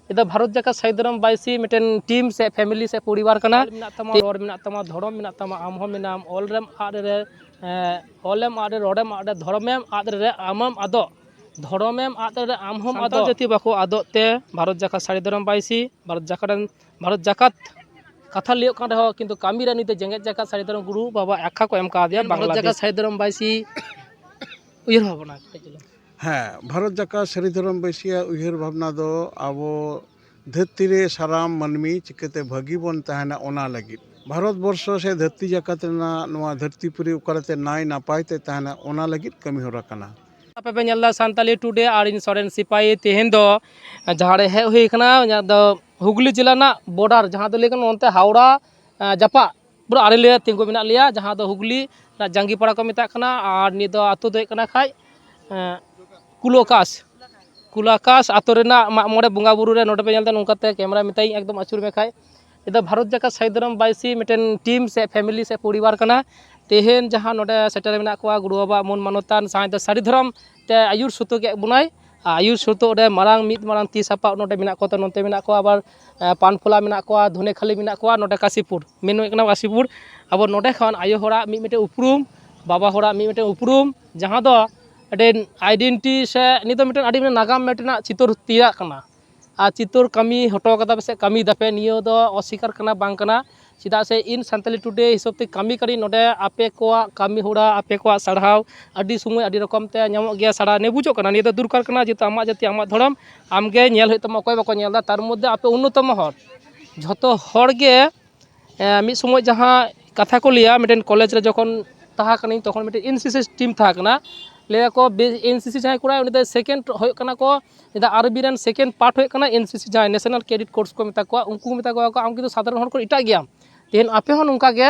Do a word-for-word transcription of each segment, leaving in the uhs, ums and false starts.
ᱱᱤᱭᱟᱹ ᱫᱚ ᱵᱷᱟᱨᱚᱛ ᱡᱟᱠᱟᱛ ᱥᱟᱹᱦᱤ ᱫᱷᱚᱨᱚᱢ ᱵᱟᱭᱥᱤ ᱢᱤᱫᱴᱮᱱ ᱴᱤᱢ ᱥᱮ ᱯᱷᱮᱢᱤᱞᱤ ᱥᱮ ᱯᱚᱨᱤᱵᱟᱨ ᱠᱟᱱᱟ᱾ ᱚᱞ ᱢᱮᱱᱟᱜ ᱛᱟᱢᱟ, ᱨᱚᱲ ᱢᱮᱱᱟᱜ ᱛᱟᱢᱟ, ᱫᱷᱚᱨᱚᱢ ᱢᱮᱱᱟᱜ ᱛᱟᱢᱟ, ᱟᱢ ᱦᱚᱸ ᱢᱮᱱᱟᱢ᱾ ᱚᱞ ᱨᱮᱢ ᱟᱫ ᱨᱮ, ᱮᱸ, ᱚᱞᱮᱢ ᱟᱫ ᱨᱮ, ᱨᱚᱲᱮᱢ ᱟᱫ ᱨᱮ, ᱫᱷᱚᱨᱚᱢᱮᱢ ᱟᱫ ᱨᱮ, ᱟᱢᱮᱢ ᱟᱫᱚᱜ᱾ ᱫᱷᱚᱨᱚᱢᱮᱢ ᱟᱫ ᱨᱮ, ᱟᱢ ᱦᱚᱸᱢ ᱥᱟᱱᱛᱟᱲ ᱟᱫᱚᱜ᱾ ᱡᱟᱹᱛᱤ ᱵᱟᱠᱚ ᱟᱫᱚᱜ ᱛᱮ ᱵᱷᱟᱨᱚᱛ ᱡᱟᱠᱟᱛ ᱥᱟᱹᱦᱤ ᱫᱷᱚᱨᱚᱢ ᱵᱟᱭᱥᱤ, ᱵᱷᱟᱨᱚᱛ ᱡᱟᱠᱟᱛ ᱨᱮᱱ, ᱵᱷᱟᱨᱚᱛ ᱡᱟᱠᱟᱛ ᱠᱟᱛᱷᱟ ᱞᱟᱹᱭᱚᱜ ᱠᱟᱱ ᱨᱮᱦᱚᱸ, ᱠᱤᱱᱛᱩ ᱠᱟᱹᱢᱤ ᱨᱮ ᱱᱤᱛ ᱫᱚ ᱡᱮᱜᱮᱛ ᱡᱟᱠᱟᱛ ᱥᱟᱹᱦᱤ ᱫᱷᱚᱨᱚᱢ ᱜᱩᱨᱩ ᱵᱟᱵᱟ ᱟᱠᱷᱟ ᱠᱚ ᱮᱢ ᱠᱟᱣᱫᱮᱭᱟ ᱵᱷᱟᱨᱚᱛ ᱵᱟᱝᱞᱟᱫᱮᱥ᱾ ᱡᱟᱠᱟᱛ ᱥᱟᱹᱦᱤ ᱫᱷᱚᱨᱚᱢ ᱵᱟᱭᱥᱤ ᱩᱭᱦᱟᱹᱨ ᱵᱷᱟᱵᱽᱱᱟ ᱠᱟᱹᱴᱤᱡ ᱪᱩᱞᱩᱝ᱾ ᱦᱮᱸ, ᱵᱷᱟᱨᱚᱛ ᱡᱟᱠᱟᱛ ᱥᱟᱹᱨᱤ ᱫᱷᱚᱨᱚᱢ ᱵᱟᱹᱭᱥᱤᱭᱟᱜ ᱩᱭᱦᱟᱹᱨ ᱵᱷᱟᱵᱽᱱᱟ ᱫᱚ ᱟᱵᱚ ᱫᱷᱟᱹᱨᱛᱤ ᱨᱮ ᱥᱟᱱᱟᱢ ᱢᱟᱹᱱᱢᱤ ᱪᱤᱠᱟᱹᱛᱮ ᱵᱷᱟᱹᱜᱤ ᱵᱚᱱ ᱛᱟᱦᱮᱱᱟ, ᱚᱱᱟ ᱞᱟᱹᱜᱤᱫ᱾ ᱵᱷᱟᱨᱚᱛ ᱵᱚᱨᱥᱚ ᱥᱮ ᱫᱷᱟᱹᱨᱛᱤ ᱡᱟᱠᱟᱛ ᱨᱮᱱᱟᱜ ᱱᱚᱣᱟ ᱫᱷᱟᱹᱨᱛᱤ ᱯᱩᱨᱤ ᱚᱠᱟ ᱞᱮᱠᱟᱛᱮ ᱱᱟᱭ ᱱᱟᱯᱟᱭ ᱛᱮ ᱛᱟᱦᱮᱱᱟ, ᱚᱱᱟ ᱞᱟᱹᱜᱤᱫ ᱠᱟᱹᱢᱤ ᱦᱚᱨᱟ ᱠᱟᱱᱟ᱾ ᱟᱯᱮ ᱯᱮ ᱧᱮᱞ ᱮᱫᱟ ᱥᱟᱱᱛᱟᱞᱤ ᱴᱩᱰᱮ ᱟᱨ ᱤᱧ ᱥᱚᱨᱮᱱ ᱥᱤᱯᱟᱦᱤ᱾ ᱛᱮᱦᱮᱧ ᱫᱚ ᱡᱟᱦᱟᱸ ᱨᱮ ᱦᱮᱡ ᱦᱩᱭ ᱠᱟᱱᱟ, ᱚᱱᱟ ᱫᱚ ᱦᱩᱜᱽᱞᱤ ᱡᱮᱞᱟ ᱨᱮᱱᱟᱜ ᱵᱚᱰᱟᱨ, ᱡᱟᱦᱟᱸ ᱫᱚ ᱞᱟᱹᱭ ᱜᱟᱱᱚᱜᱼᱟ ᱱᱚᱱᱛᱮ ᱦᱟᱣᱲᱟ, ᱟᱸ, ᱡᱟᱯᱟᱜ ᱯᱩᱨᱟᱹ ᱟᱲᱮ ᱞᱮ ᱛᱤᱸᱜᱩ ᱢᱮᱱᱟᱜ ᱞᱮᱭᱟ, ᱡᱟᱦᱟᱸ ᱫᱚ ᱦᱩᱜᱽᱞᱤ ᱨᱮᱱᱟᱜ ᱡᱟᱸᱜᱤᱯᱟᱲᱟ ᱠᱚ ᱢᱮᱛᱟᱜ ᱠᱟᱱᱟ᱾ ᱟᱨ ᱱᱤᱭᱟᱹ ᱫᱚ ᱟᱹᱛᱩ ᱫᱚ ᱦᱩᱭᱩᱜ ᱠᱟᱱᱟ ᱠᱷᱟᱡ, ᱮᱸ, ᱠᱩᱞᱟᱠᱟᱥ᱾ ᱠᱩᱞᱟᱠᱟᱥ ᱟᱹᱛᱩ ᱨᱮᱱᱟᱜ ᱢᱟᱜ ᱢᱚᱬᱮ ᱵᱚᱸᱜᱟ ᱵᱩᱨᱩ ᱨᱮ ᱱᱚᱰᱮ ᱯᱮ ᱧᱮᱞ ᱮᱫᱟ, ᱱᱚᱝᱠᱟ ᱛᱮ ᱠᱮᱢᱮᱨᱟ ᱢᱮᱛᱟᱭᱤᱧ ᱮᱠᱫᱚᱢ ᱟᱹᱪᱩᱨ ᱢᱮ ᱠᱷᱟᱡ᱾ ᱱᱤᱭᱟᱹ ᱫᱚ ᱵᱷᱟᱨᱚᱛ ᱡᱟᱠᱟᱛ ᱥᱟᱹᱦᱤ ᱫᱷᱚᱨᱚᱢ ᱵᱟᱭᱥᱤ ᱢᱤᱫᱴᱮᱱ ᱴᱤᱢ ᱥᱮ ᱯᱷᱮᱢᱤᱞᱤ ᱥᱮ ᱯᱚᱨᱤᱵᱟᱨ ᱠᱟᱱᱟ᱾ ᱛᱮᱦᱮᱧ ᱡᱟᱦᱟᱸ ᱱᱚᱰᱮ ᱥᱮᱴᱮᱨ ᱢᱮᱱᱟᱜ ᱠᱚᱣᱟ, ᱜᱩᱨᱩ ᱵᱟᱵᱟ ᱢᱟᱹᱱ ᱢᱟᱱᱚᱛᱟᱱ, ᱥᱟᱶᱛᱮ ᱥᱟᱹᱨᱤ ᱫᱷᱚᱨᱚᱢ ᱛᱮ ᱟᱹᱭᱩᱨ ᱥᱩᱛᱩᱜ ᱮᱫ ᱵᱚᱱᱟᱭ᱾ ᱟᱨ ᱟᱹᱭᱩᱨ ᱥᱩᱛᱩᱜ ᱚᱸᱰᱮ ᱢᱟᱨᱟᱝ, ᱢᱤᱫ ᱢᱟᱨᱟᱝ ᱛᱤ ᱥᱟᱯᱟᱵ ᱱᱚᱰᱮ ᱢᱮᱱᱟᱜ ᱠᱚᱣᱟ, ᱱᱚᱛᱮ ᱢᱮᱱᱟᱜ ᱠᱚᱣᱟ, ᱟᱵᱟᱨ, ᱮ, ᱯᱟᱱᱯᱷᱚᱞᱟ ᱢᱮᱱᱟᱜ ᱠᱚᱣᱟ, ᱫᱷᱚᱱᱮᱠᱷᱟᱞᱤ ᱢᱮᱱᱟᱜ ᱠᱚᱣᱟ, ᱱᱚᱰᱮ ᱠᱟᱥᱤᱯᱩᱨ, ᱢᱮᱱ ᱦᱩᱭᱩᱜ ᱠᱟᱱᱟ ᱠᱟᱥᱤᱯᱩᱨ᱾ ᱟᱵᱚ ᱱᱚᱰᱮ ᱠᱷᱚᱱ ᱟᱭᱳ ᱦᱚᱲᱟᱜ ᱢᱤᱫ ᱢᱤᱫᱴᱮᱱ ᱩᱯᱨᱩᱢ, ᱵᱟᱵᱟ ᱦᱚᱲᱟᱜ ᱢᱤᱫ ᱢᱤᱫᱴᱮᱱ ᱩᱯᱨᱩᱢ, ᱡᱟᱦᱟᱸ ᱫᱚ ᱢᱤᱫᱴᱮᱱ ᱟᱭᱰᱮᱱᱴᱤᱴᱤ ᱥᱮ ᱱᱤᱛ ᱫᱚ ᱢᱤᱫᱴᱮᱱ ᱟᱹᱰᱤ ᱢᱟᱨᱟᱝ ᱱᱟᱜᱟᱢ ᱢᱤᱫᱴᱮᱱᱟᱜ ᱪᱤᱛᱟᱹᱨ ᱛᱮᱭᱟᱨᱟᱜ ᱠᱟᱱᱟ᱾ ᱟᱨ ᱪᱤᱛᱟᱹᱨ ᱠᱟᱹᱢᱤ ᱦᱚᱴᱚ ᱠᱟᱫᱟ ᱯᱮ ᱥᱮ ᱠᱟᱹᱢᱤᱭ ᱫᱟᱯᱮ, ᱱᱤᱭᱟᱹ ᱫᱚ ᱚᱥᱤᱠᱟᱨ ᱠᱟᱱᱟ, ᱵᱟᱝ ᱠᱟᱱᱟ᱾ ᱪᱮᱫᱟᱜ ᱥᱮ ᱤᱧ ᱥᱟᱱᱛᱟᱞᱤ ᱴᱩᱰᱮ ᱦᱤᱥᱟᱹᱵ ᱛᱮ ᱠᱟᱹᱢᱤ ᱠᱟᱹᱱᱟᱹᱧ ᱱᱚᱰᱮ, ᱟᱯᱮ ᱠᱚᱣᱟᱜ ᱠᱟᱹᱢᱤ ᱦᱚᱨᱟ, ᱟᱯᱮ ᱠᱚᱣᱟᱜ ᱥᱟᱨᱦᱟᱣ ᱟᱹᱰᱤ ᱥᱚᱢᱚᱭ ᱟᱹᱰᱤ ᱨᱚᱠᱚᱢ ᱛᱮ ᱧᱟᱢᱚᱜ ᱜᱮᱭᱟ, ᱥᱟᱨᱦᱟᱣ ᱱᱤᱭᱟᱹ ᱵᱩᱡᱷᱟᱹᱜ ᱠᱟᱱᱟ᱾ ᱱᱤᱭᱟᱹ ᱫᱚ ᱫᱚᱨᱠᱟᱨ ᱠᱟᱱᱟ, ᱡᱮᱦᱮᱛᱩ ᱟᱢᱟᱜ ᱡᱟᱹᱛᱤ, ᱟᱢᱟᱜ ᱫᱷᱚᱨᱚᱢ ᱟᱢ ᱜᱮ ᱧᱮᱞ ᱦᱩᱭᱩᱜ ᱛᱟᱢᱟ, ᱚᱠᱚᱭ ᱵᱟᱠᱚ ᱧᱮᱞ ᱮᱫᱟ᱾ ᱛᱟᱨ ᱢᱚᱫᱽᱫᱷᱮ ᱟᱯᱮ ᱚᱱᱱᱚᱛᱚᱢ ᱦᱚᱲ, ᱡᱷᱚᱛᱚ ᱦᱚᱲ ᱜᱮ, ᱮᱸ, ᱢᱤᱫ ᱥᱚᱢᱚᱭ ᱡᱟᱦᱟᱸ ᱠᱟᱛᱷᱟ ᱠᱚ ᱞᱟᱹᱭᱟ, ᱢᱤᱫᱴᱮᱱ ᱠᱚᱞᱮᱡᱽ ᱨᱮ ᱡᱚᱠᱷᱚᱱ ᱛᱟᱦᱮᱸ ᱠᱟᱹᱱᱟᱹᱧ, ᱛᱚᱠᱷᱚᱱ ᱢᱤᱫᱴᱮᱱ ᱮᱱ ᱥᱤ ᱥᱤ ᱴᱤᱢ ᱛᱟᱦᱮᱸ ᱠᱟᱱᱟ᱾ ᱞᱟᱹᱭᱟᱠᱚ ᱵᱮ-, ᱮᱱ ᱥᱤ ᱥᱤ ᱡᱟᱦᱟᱸᱭ ᱠᱚᱨᱟᱣ, ᱩᱱᱤ ᱫᱚ ᱥᱮᱠᱮᱱᱰ ᱦᱩᱭᱩᱜ ᱠᱟᱱᱟ ᱠᱚ, ᱱᱤᱭᱟᱹ ᱫᱚ ᱟᱨ ᱵᱤ ᱨᱮᱱ ᱥᱮᱠᱮᱱᱰ ᱯᱟᱨᱴ ᱦᱩᱭᱩᱜ ᱠᱟᱱᱟ ᱮᱱ ᱥᱤ ᱥᱤ, ᱡᱟᱦᱟᱸᱭ ᱱᱮᱥᱱᱟᱞ ᱠᱮᱰᱮᱴ ᱠᱳᱨᱥ ᱠᱚ ᱢᱮᱛᱟ ᱠᱚᱣᱟ, ᱩᱱᱠᱩ ᱢᱮᱛᱟ ᱠᱚᱣᱟ ᱠᱚ, "ᱟᱢ ᱠᱤᱱᱛᱩ ᱥᱟᱫᱷᱟᱨᱚᱱ ᱦᱚᱲ ᱠᱷᱚᱱ ᱮᱴᱟᱜ ᱜᱮᱭᱟᱢ, ᱛᱮᱦᱮᱧ ᱟᱯᱮ ᱦᱚᱸ ᱱᱚᱝᱠᱟ ᱜᱮ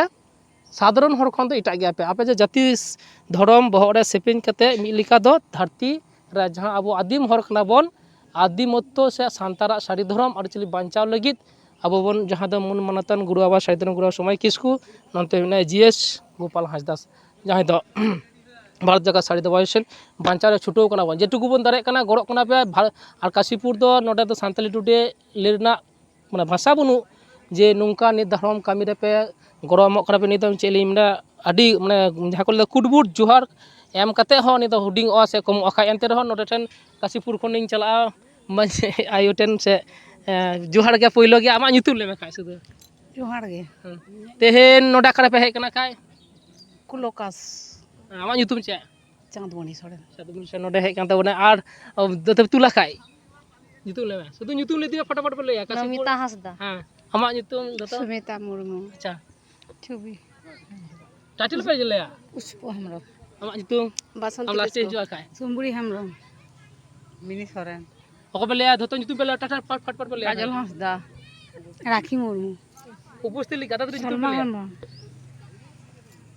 ᱥᱟᱫᱷᱟᱨᱚᱱ ᱦᱚᱲ ᱠᱷᱚᱱ ᱫᱚ ᱮᱴᱟᱜ ᱜᱮᱭᱟ ᱯᱮ, ᱟᱯᱮ ᱡᱮ ᱡᱟᱹᱛᱤ ᱫᱷᱚᱨᱚᱢ ᱵᱚᱦᱚᱜ ᱨᱮ ᱥᱮᱯᱮᱧ ᱠᱟᱛᱮ ᱢᱤᱫ ᱞᱮᱠᱟ ᱫᱚ ᱫᱷᱟᱹᱨᱛᱤ ᱨᱮ ᱡᱟᱦᱟᱸ ᱟᱵᱚ ᱟᱹᱫᱤᱢ ᱦᱚᱲ ᱠᱟᱱᱟ ᱵᱚᱱ, ᱟᱹᱫᱤᱢᱚᱛᱛᱚ ᱥᱮ ᱥᱟᱱᱛᱟᱲᱟᱜ ᱥᱟᱹᱨᱤ ᱫᱷᱚᱨᱚᱢ ᱟᱹᱨᱤᱪᱟᱹᱞᱤ ᱵᱟᱧᱪᱟᱣ ᱞᱟᱹᱜᱤᱫ ᱟᱵᱚ ᱵᱚᱱ, ᱡᱟᱦᱟᱸ ᱫᱚ ᱢᱩᱞ ᱢᱟᱱᱚᱛᱟᱱ ᱜᱩᱨᱩ ᱵᱟᱵᱟ ᱥᱟᱹᱦᱤᱫ ᱜᱩᱨᱩ ᱥᱚᱢᱟᱭ ᱠᱤᱥᱠᱩ, ᱱᱚᱱᱛᱮ ᱢᱮᱱᱟᱭᱟ ᱡᱤ ᱮᱥ ᱜᱳᱯᱟᱞ ᱦᱟᱸᱥᱫᱟ, ᱡᱟᱦᱟᱸᱭ ᱫᱚ ᱵᱷᱟᱨᱚᱛ ᱡᱟᱠᱟᱛ ᱥᱟᱹᱲᱤ ᱫᱚ ᱵᱟᱭᱩᱥᱮᱱ ᱵᱟᱧᱪᱟᱣ ᱨᱮ ᱪᱷᱩᱴᱟᱹᱣ ᱠᱟᱱᱟ ᱵᱚᱱ, ᱡᱮᱴᱩᱠᱩ ᱵᱚᱱ ᱫᱟᱲᱮᱭᱟᱜ ᱠᱟᱱᱟ ᱜᱚᱲᱚᱜ ᱠᱟᱱᱟ ᱯᱮ᱾ ᱵᱷᱟᱨ-, ᱟᱨ ᱠᱟᱥᱤᱯᱩᱨ ᱫᱚ ᱱᱚᱰᱮ ᱫᱚ ᱥᱟᱱᱛᱟᱞᱤ ᱴᱩᱰᱮ ᱞᱟᱹᱭ ᱨᱮᱱᱟᱜ ᱢᱟᱱᱮ ᱵᱷᱟᱥᱟ ᱵᱟᱹᱱᱩᱜ, ᱡᱮ ᱱᱚᱝᱠᱟ ᱱᱤᱛ ᱫᱷᱚᱨᱚᱢ ᱠᱟᱹᱢᱤ ᱨᱮᱯᱮ ᱜᱚᱲᱚ ᱮᱢᱚᱜ ᱠᱟᱱᱟ ᱯᱮ, ᱱᱤᱛ ᱫᱚ ᱪᱮᱫ ᱞᱤᱧ ᱢᱮᱱᱟ, ᱟᱹᱰᱤ ᱢᱟᱱᱮ ᱡᱟᱦᱟᱸ ᱠᱚ ᱞᱟᱹᱭᱟ ᱠᱩᱴᱵᱩᱴ ᱡᱚᱦᱟᱨ ᱮᱢ ᱠᱟᱛᱮ ᱦᱚᱸ ᱱᱤᱛ ᱫᱚ ᱦᱩᱰᱤᱧᱚᱜᱼᱟ ᱥᱮ ᱠᱚᱢᱚᱜᱼᱟ ᱠᱷᱟᱡ, ᱮᱱᱛᱮ ᱨᱮᱦᱚᱸ ᱱᱚᱰᱮ ᱴᱷᱮᱱ ᱠᱟᱥᱤᱯᱩᱨ ᱠᱷᱚᱱᱤᱧ ᱪᱟᱞᱟᱜᱼᱟ, ᱢᱟᱹᱡᱷᱤ ᱟᱭᱳ ᱴᱷᱮᱱ ᱥᱮ, ᱮᱸ, ᱡᱚᱦᱟᱨ ᱜᱮ ᱯᱳᱭᱞᱳ ᱜᱮ᱾ ᱟᱢᱟᱜ ᱧᱩᱛᱩᱢ ᱞᱟᱹᱭ ᱢᱮ ᱠᱷᱟᱡ ᱥᱩᱫᱷᱩ᱾ ᱡᱚᱦᱟᱨ ᱜᱮ᱾ ᱦᱮᱸ᱾ ᱛᱮᱦᱮᱧ ᱱᱚᱰᱮ ᱚᱠᱟᱨᱮ ᱯᱮ ᱦᱮᱡ ᱠᱟᱱᱟ ᱠᱷᱟᱡ? ᱠᱩᱞᱚᱠᱟᱥ᱾ ᱟᱢᱟᱜ ᱧᱩᱛᱩᱢ ᱪᱮᱫ? ᱪᱟᱸᱫᱽᱢᱚᱬᱤ ᱥᱚᱨᱮᱱ᱾ ᱪᱟᱸᱫᱽᱢᱚᱬᱤ ᱥᱚᱨᱮᱱ ᱱᱚᱰᱮ ᱦᱮᱡ ᱠᱟᱱ ᱛᱟᱵᱚᱱᱟ᱾ ᱟᱨ, ᱚ, ᱫᱚ ᱛᱚᱵᱮ ᱛᱩᱞᱟ ᱠᱷᱟᱡ? ᱧᱩᱛᱩᱢ ᱞᱟᱹᱭ ᱢᱮ᱾ ᱥᱩᱫᱷᱩ ᱧᱩᱛᱩᱢ ᱞᱟᱹᱭ ᱛᱮᱜᱮ ᱯᱷᱚᱴᱟᱯᱷᱚᱴ ᱯᱮ ᱞᱟᱹᱭᱟ᱾ ᱠᱟᱥᱤᱯᱩᱨ᱾ ᱱᱚᱢᱤᱛᱟ ᱦᱟᱸᱥᱫᱟ᱾ ᱦᱮᱸ᱾ ᱟᱢᱟᱜ ᱧᱩᱛᱩᱢ ᱡᱚᱛᱚ? ᱥᱩᱢᱤᱛᱟ ᱢᱩᱨᱢᱩ᱾ ᱟᱪᱪᱷᱟ᱾ ᱪᱷᱚᱵᱤ᱾ ᱴᱟᱭᱴᱮᱞ ᱯᱮ ᱞᱟᱹᱭᱟ᱾ ᱯᱩᱥᱯᱚ ᱦᱮᱢᱵᱨᱚᱢ᱾ ᱟᱢᱟᱜ ᱧᱩᱛᱩᱢ? ᱵᱟᱥᱚᱱᱛᱤ ᱟᱢ ᱞᱟᱥᱴᱮ ᱠᱤᱥᱠᱩ᱾ ᱦᱤᱡᱩᱜᱼᱟ ᱠᱷᱟᱡ? ᱥᱩᱢᱵᱩᱲᱤ ᱦᱮᱢᱵᱨᱚᱢ᱾ ᱢᱤᱱᱤ ᱥᱚᱨᱮᱱ᱾ ᱚᱠᱚᱭ ᱯᱮ ᱞᱟᱹᱭᱟ? ᱡᱷᱚᱛᱚ ᱧᱩᱛᱩᱢ ᱯᱮ ᱞᱟᱹᱭᱟ, ᱴᱟᱴᱟ ᱯᱷᱟᱴ ᱯᱷᱟᱴ ᱯᱷᱟᱴ ᱯᱮ ᱞᱟᱹᱭᱟ᱾ ᱠᱟᱡᱚᱞ ᱦᱟᱸᱥᱫᱟ᱾ ᱨᱟᱠᱷᱤ ᱢᱩᱨᱢᱩ᱾ ᱩᱯᱚᱥᱛᱷᱤᱛ ᱞᱟᱹᱜᱤᱫ ᱟᱫᱚ ᱧᱩᱛᱩᱢ ᱯᱮ ᱥᱚᱞᱢᱟ ᱞᱟᱹᱭᱟ᱾ ᱦᱮᱢᱵᱨᱚᱢ᱾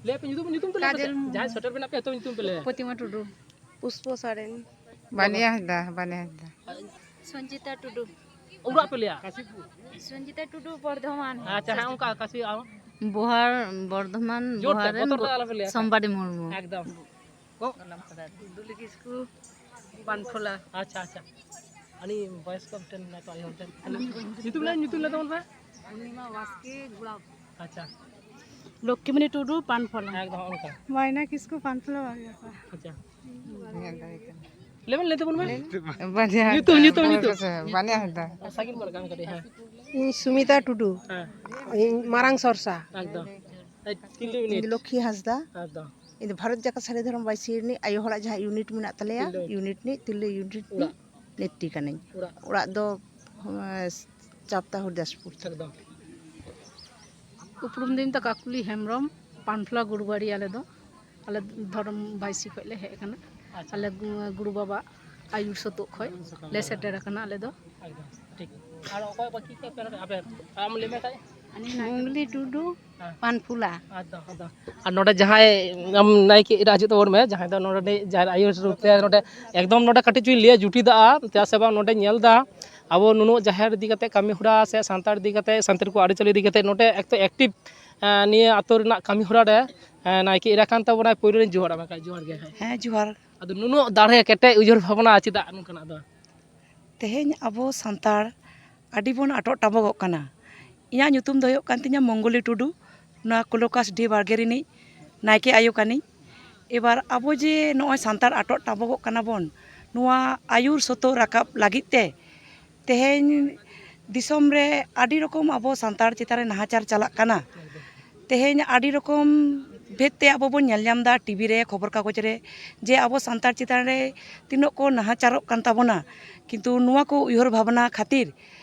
ᱞᱟᱹᱭ ᱯᱮ, ᱧᱩᱛᱩᱢ, ᱧᱩᱛᱩᱢ ᱯᱮ ᱞᱟᱹᱭ ᱯᱮ᱾ ᱠᱟᱡᱚᱞ ᱢᱩᱨᱢᱩ᱾ ᱡᱟᱦᱟᱸᱭ ᱥᱮᱴᱮᱨ ᱢᱮᱱᱟᱜ ᱯᱮᱭᱟ, ᱛᱚ ᱧᱩᱛᱩᱢ ᱯᱮ ᱞᱟᱹᱭᱟ᱾ ᱯᱨᱚᱛᱤᱢᱟ ᱴᱩᱰᱩ᱾ ᱯᱩᱥᱯᱚ ᱥᱚᱨᱮᱱ᱾ ᱵᱟᱱᱤᱭᱟ ᱦᱟᱸᱥᱫᱟ, ᱵᱟᱱᱤᱭᱟ ᱦᱟᱸᱥᱫᱟ᱾ ᱥᱚᱧᱡᱤᱛᱟ ᱴᱩᱰᱩ᱾ ᱚᱲᱟᱜ ᱯᱮ ᱞᱟᱹᱭᱟ? ᱥᱚᱧᱡᱤᱛᱟ ᱴᱩᱰᱩ, ᱵᱚᱨᱫᱷᱚᱢᱟᱱ᱾ ᱟᱪᱪᱷᱟ, ᱦᱮᱸ, ᱚᱱᱠᱟ ᱠᱟᱹᱥᱤ ᱟᱢ? ᱵᱳᱦᱟᱨ, ᱵᱚᱨᱫᱷᱚᱢᱟᱱ, ᱡᱳᱨ ᱛᱮ, ᱵᱳᱦᱟᱨ ᱨᱮᱱ ᱵᱚᱛᱚᱨ ᱫᱚ ᱟᱞᱚ ᱯᱮ ᱞᱟᱹᱭᱟ᱾ ᱥᱳᱢᱵᱟᱰᱤ ᱢᱩᱨᱢᱩ᱾ ᱮᱠᱫᱚᱢ᱾ ᱠᱚ? ᱫᱩᱞᱤ ᱠᱤᱥᱠᱩ, ᱯᱟᱱᱯᱷᱚᱞᱟ᱾ ᱟᱪᱪᱷᱟ, ᱟᱪᱪᱷᱟ᱾ ᱟᱹᱞᱤᱧ ᱵᱚᱭᱚᱥ ᱠᱚ ᱢᱤᱫᱴᱮᱱ ᱢᱮᱱᱟᱭ ᱛᱚ, ᱟᱭᱳ ᱦᱚᱲ ᱴᱷᱮᱱ᱾ ᱧᱩᱛᱩᱢ ᱞᱟᱹᱭ, ᱧᱩᱛᱩᱢ ᱞᱟᱹᱭ ᱛᱟᱵᱚᱱ ᱯᱮ᱾ ᱯᱩᱨᱱᱤᱢᱟ ᱵᱟᱥᱠᱮ, ᱜᱩᱲᱟᱵ᱾ ᱟᱪᱪᱷᱟ᱾ ᱞᱚᱠᱠᱷᱤᱢᱚᱱᱤ ᱴᱩᱰᱩ, ᱯᱟᱱᱯᱷᱚᱞᱟ᱾ ᱮᱠᱫᱚᱢ, ᱦᱚᱸᱜᱼᱚ ᱱᱚᱝᱠᱟ᱾ ᱢᱟᱭᱱᱟ ᱠᱤᱥᱠᱩ, ᱯᱟᱱᱯᱷᱚᱞᱟ ᱵᱟᱨᱭᱟᱥᱟ᱾ ᱟᱪᱪᱷᱟ᱾ ᱞᱟᱹᱭ ᱵᱮᱱ, ᱞᱟᱹᱭ ᱛᱟᱵᱚᱱ ᱵᱮᱱ᱾ ᱵᱟᱱᱤᱭᱟ ᱧᱩᱛᱩᱢ, ᱦᱟᱸᱥᱫᱟ᱾ ᱧᱩᱛᱩᱢ, ᱧᱩᱛᱩᱢ᱾ ᱵᱟᱱᱤᱭᱟ ᱦᱟᱸᱥᱫᱟ᱾ ᱥᱟᱺᱜᱤᱧ ᱠᱚᱨᱮ ᱠᱟᱹᱢᱤ ᱠᱟᱹᱴᱤᱡ, ᱦᱮᱸ᱾ ᱤᱧ ᱥᱩᱢᱤᱛᱟ ᱴᱩᱰᱩ᱾ ᱦᱮᱸ᱾ ᱤᱧ ᱢᱟᱨᱟᱝ ᱥᱚᱨᱥᱟ᱾ ᱮᱠᱫᱚᱢ᱾ ᱮᱭ, ᱛᱤᱱ ᱤᱧ ᱢᱤᱱᱤᱴ᱾ ᱞᱚᱠᱠᱷᱤ ᱦᱟᱸᱥᱫᱟ᱾ ᱮᱠᱫᱚᱢ᱾ ᱤᱧ ᱫᱚ ᱵᱷᱟᱨᱚᱛ ᱡᱟᱠᱟᱛ ᱥᱟᱹᱲᱤ ᱫᱷᱚᱨᱚᱢ ᱵᱟᱭᱥᱤ ᱨᱤᱱᱤᱡ ᱟᱭᱳ ᱦᱚᱲᱟᱜ ᱡᱟᱦᱟᱸ ᱤᱭᱩᱱᱤᱴ ᱢᱮᱱᱟᱜ ᱛᱟᱞᱮᱭᱟ, ᱛᱤᱨᱞᱟᱹ ᱤᱭᱩᱱᱤᱴ᱾ ᱤᱭᱩᱱᱤᱴ ᱨᱤᱱᱤᱡ ᱛᱤᱨᱞᱟᱹ ᱤᱭᱩᱱᱤᱴ ᱨᱤᱱᱤᱡ ᱚᱲᱟᱜ᱾ ᱱᱮᱛᱨᱤ ᱠᱟᱹᱱᱟᱹᱧ᱾ ᱚᱲᱟᱜ᱾ ᱚᱲᱟᱜ ᱫᱚ, ᱮᱸ, ᱪᱟᱯᱛᱟ ᱦᱚᱨᱤᱫᱟᱥᱯᱩᱨ᱾ ᱮᱠᱫᱚᱢ᱾ ᱩᱯᱨᱩᱢ ᱫᱚᱧ ᱢᱮᱛᱟᱜ ᱠᱟᱠᱩᱞᱤ ᱦᱮᱢᱵᱨᱚᱢ, ᱯᱟᱱᱯᱷᱞᱟ ᱜᱩᱨᱩᱵᱟᱲᱤ ᱟᱞᱮ ᱫᱚ᱾ ᱟᱞᱮ ᱫᱷᱚᱨᱚᱢ ᱵᱟᱭᱥᱤ ᱠᱷᱚᱡ ᱞᱮ ᱦᱮᱡ ᱟᱠᱟᱱᱟ᱾ ᱟᱪᱪᱷᱟ᱾ ᱟᱞᱮ ᱜᱩ-, ᱜᱩᱨᱩ ᱵᱟᱵᱟ ᱟᱹᱭᱩᱨ ᱥᱟᱹᱛᱩᱜ ᱠᱷᱚᱡ ᱞᱮ ᱥᱮᱴᱮᱨ ᱟᱠᱟᱱᱟ ᱟᱞᱮ ᱫᱚ᱾ ᱮᱠᱫᱚᱢ, ᱴᱷᱤᱠ᱾ ᱟᱨ ᱚᱠᱚᱭ ᱵᱟᱹᱠᱤ ᱠᱚ ᱯᱮ ᱨᱚᱲ-, ᱟᱯᱮ, ᱟᱢ ᱞᱟᱹᱭ ᱢᱮ ᱠᱷᱟᱡ᱾ ᱢᱩᱝᱞᱤ ᱴᱩᱰᱩ, ᱦᱮᱸ᱾ ᱯᱟᱱᱯᱷᱩᱞᱟ᱾ ᱮᱠᱫᱚᱢ, ᱮᱠᱫᱚᱢ᱾ ᱟᱨ ᱱᱚᱰᱮ ᱡᱟᱦᱟᱸᱭ ᱟᱢ ᱱᱟᱭᱠᱮ ᱮᱨᱟ ᱦᱤᱡᱩᱜ ᱛᱟᱵᱚᱱ ᱢᱮ, ᱡᱟᱦᱟᱸᱭ ᱫᱚ ᱱᱚᱰᱮ ᱡᱟᱦᱮᱨ ᱟᱭᱳ ᱨᱩᱯ ᱛᱮ ᱱᱚᱰᱮ ᱮᱠᱫᱚᱢ ᱱᱚᱰᱮ ᱠᱟᱹᱴᱤᱡ ᱪᱩᱧ ᱞᱟᱹᱭᱟ ᱡᱩᱴᱤ ᱫᱟᱜᱼᱟ, ᱪᱮᱫᱟᱜ ᱥᱮ ᱵᱟᱝ ᱱᱚᱰᱮ ᱧᱮᱞ ᱫᱟ ᱟᱵᱚ ᱱᱩᱱᱟᱹᱜ ᱡᱟᱦᱮᱨ ᱤᱫᱤ ᱠᱟᱛᱮ ᱠᱟᱹᱢᱤ ᱦᱚᱨᱟ ᱥᱮ ᱥᱟᱱᱛᱟᱲ ᱤᱫᱤ ᱠᱟᱛᱮ, ᱥᱟᱱᱛᱟᱲ ᱠᱚ ᱟᱹᱨᱤᱪᱟᱹᱞᱤ ᱤᱫᱤ ᱠᱟᱛᱮ ᱱᱚᱰᱮ ᱮᱠᱴᱩ active ᱮᱸ, ᱱᱤᱭᱟᱹ ᱟᱛᱳ ᱨᱮᱱᱟᱜ ᱠᱟᱹᱢᱤ ᱦᱚᱨᱟ ᱨᱮ, ᱮᱸ, ᱱᱟᱭᱠᱮ ᱮᱨᱟ ᱠᱟᱱ ᱛᱟᱵᱚᱱᱟᱭ᱾ ᱯᱳᱭᱞᱳ ᱨᱤᱧ ᱡᱚᱦᱟᱨ ᱟᱢᱟ, ᱡᱚᱦᱟᱨ ᱜᱮ᱾ ᱦᱮᱸ, ᱡᱚᱦᱟᱨ᱾ ᱟᱫᱚ ᱱᱩᱱᱟᱹᱜ ᱫᱟᱲᱮ ᱠᱮᱴᱮᱡ ᱩᱭᱦᱟᱹᱨ ᱵᱷᱟᱵᱽᱱᱟ ᱪᱮᱫᱟᱜ ᱱᱚᱝᱠᱟᱱᱟᱜ ᱫᱚ? ᱛᱮᱦᱮᱧ ᱟᱵᱚ ᱥᱟᱱᱛᱟᱲ ᱟᱹᱰᱤ ᱵᱚᱱ ᱟᱴᱚᱜ ᱴᱟᱵᱚᱜᱚᱜ ᱠᱟᱱᱟ᱾ ᱤᱧᱟᱹᱜ ᱧᱩᱛᱩᱢ ᱫᱚ ᱦᱩᱭᱩᱜ ᱠᱟᱱ ᱛᱤᱧᱟᱹ ᱢᱚᱝᱜᱚᱞᱤ ᱴᱩᱰᱩ, ᱱᱚᱣᱟ ᱠᱚᱞᱚᱠᱟᱥᱰᱤ ᱵᱟᱲᱜᱮ ᱨᱤᱱᱤᱡ ᱱᱟᱭᱠᱮ ᱟᱭᱳ ᱠᱟᱹᱱᱟᱹᱧ᱾ ᱮᱵᱟᱨ ᱟᱵᱚ ᱡᱮ ᱱᱚᱜᱼᱚᱭ ᱥᱟᱱᱛᱟᱲ ᱟᱴᱚᱜ ᱴᱟᱵᱚᱜᱚᱜ ᱠᱟᱱᱟ ᱵᱚᱱ, ᱱᱚᱣᱟ ᱟᱹᱭᱩᱨ ᱥᱚᱛᱚ ᱨᱟᱠᱟᱵ ᱞᱟᱹᱜᱤᱫ ᱛᱮ ᱛᱮᱦᱮᱧ ᱫᱤᱥᱚᱢ ᱨᱮ ᱟᱹᱰᱤ ᱨᱚᱠᱚᱢ ᱟᱵᱚ ᱥᱟᱱᱛᱟᱲ ᱪᱮᱛᱟᱱ ᱨᱮ ᱱᱟᱦᱟᱪᱟᱨ ᱪᱟᱞᱟᱜ ᱠᱟᱱᱟ᱾ ᱛᱮᱦᱮᱧ ᱟᱹᱰᱤ ᱨᱚᱠᱚᱢ ᱵᱷᱮᱫ ᱛᱮ ᱟᱵᱚ ᱵᱚᱱ ᱧᱮᱞ ᱧᱟᱢ ᱮᱫᱟ ᱴᱤᱵᱷᱤ ᱨᱮ, ᱠᱷᱚᱵᱚᱨ ᱠᱟᱜᱚᱡᱽ ᱨᱮ, ᱡᱮ ᱟᱵᱚ ᱥᱟᱱᱛᱟᱲ ᱪᱮᱛᱟᱱ ᱨᱮ ᱛᱤᱱᱟᱹᱜ ᱠᱚ ᱱᱟᱦᱟᱪᱟᱨᱚᱜ ᱠᱟᱱ ᱛᱟᱵᱚᱱᱟ᱾ ᱠᱤᱱᱛᱩ ᱱᱚᱣᱟ ᱠᱚ ᱩᱭᱦᱟᱹᱨ ᱵᱷᱟᱵᱽᱱᱟ ᱠᱷᱟᱹᱛᱤᱨ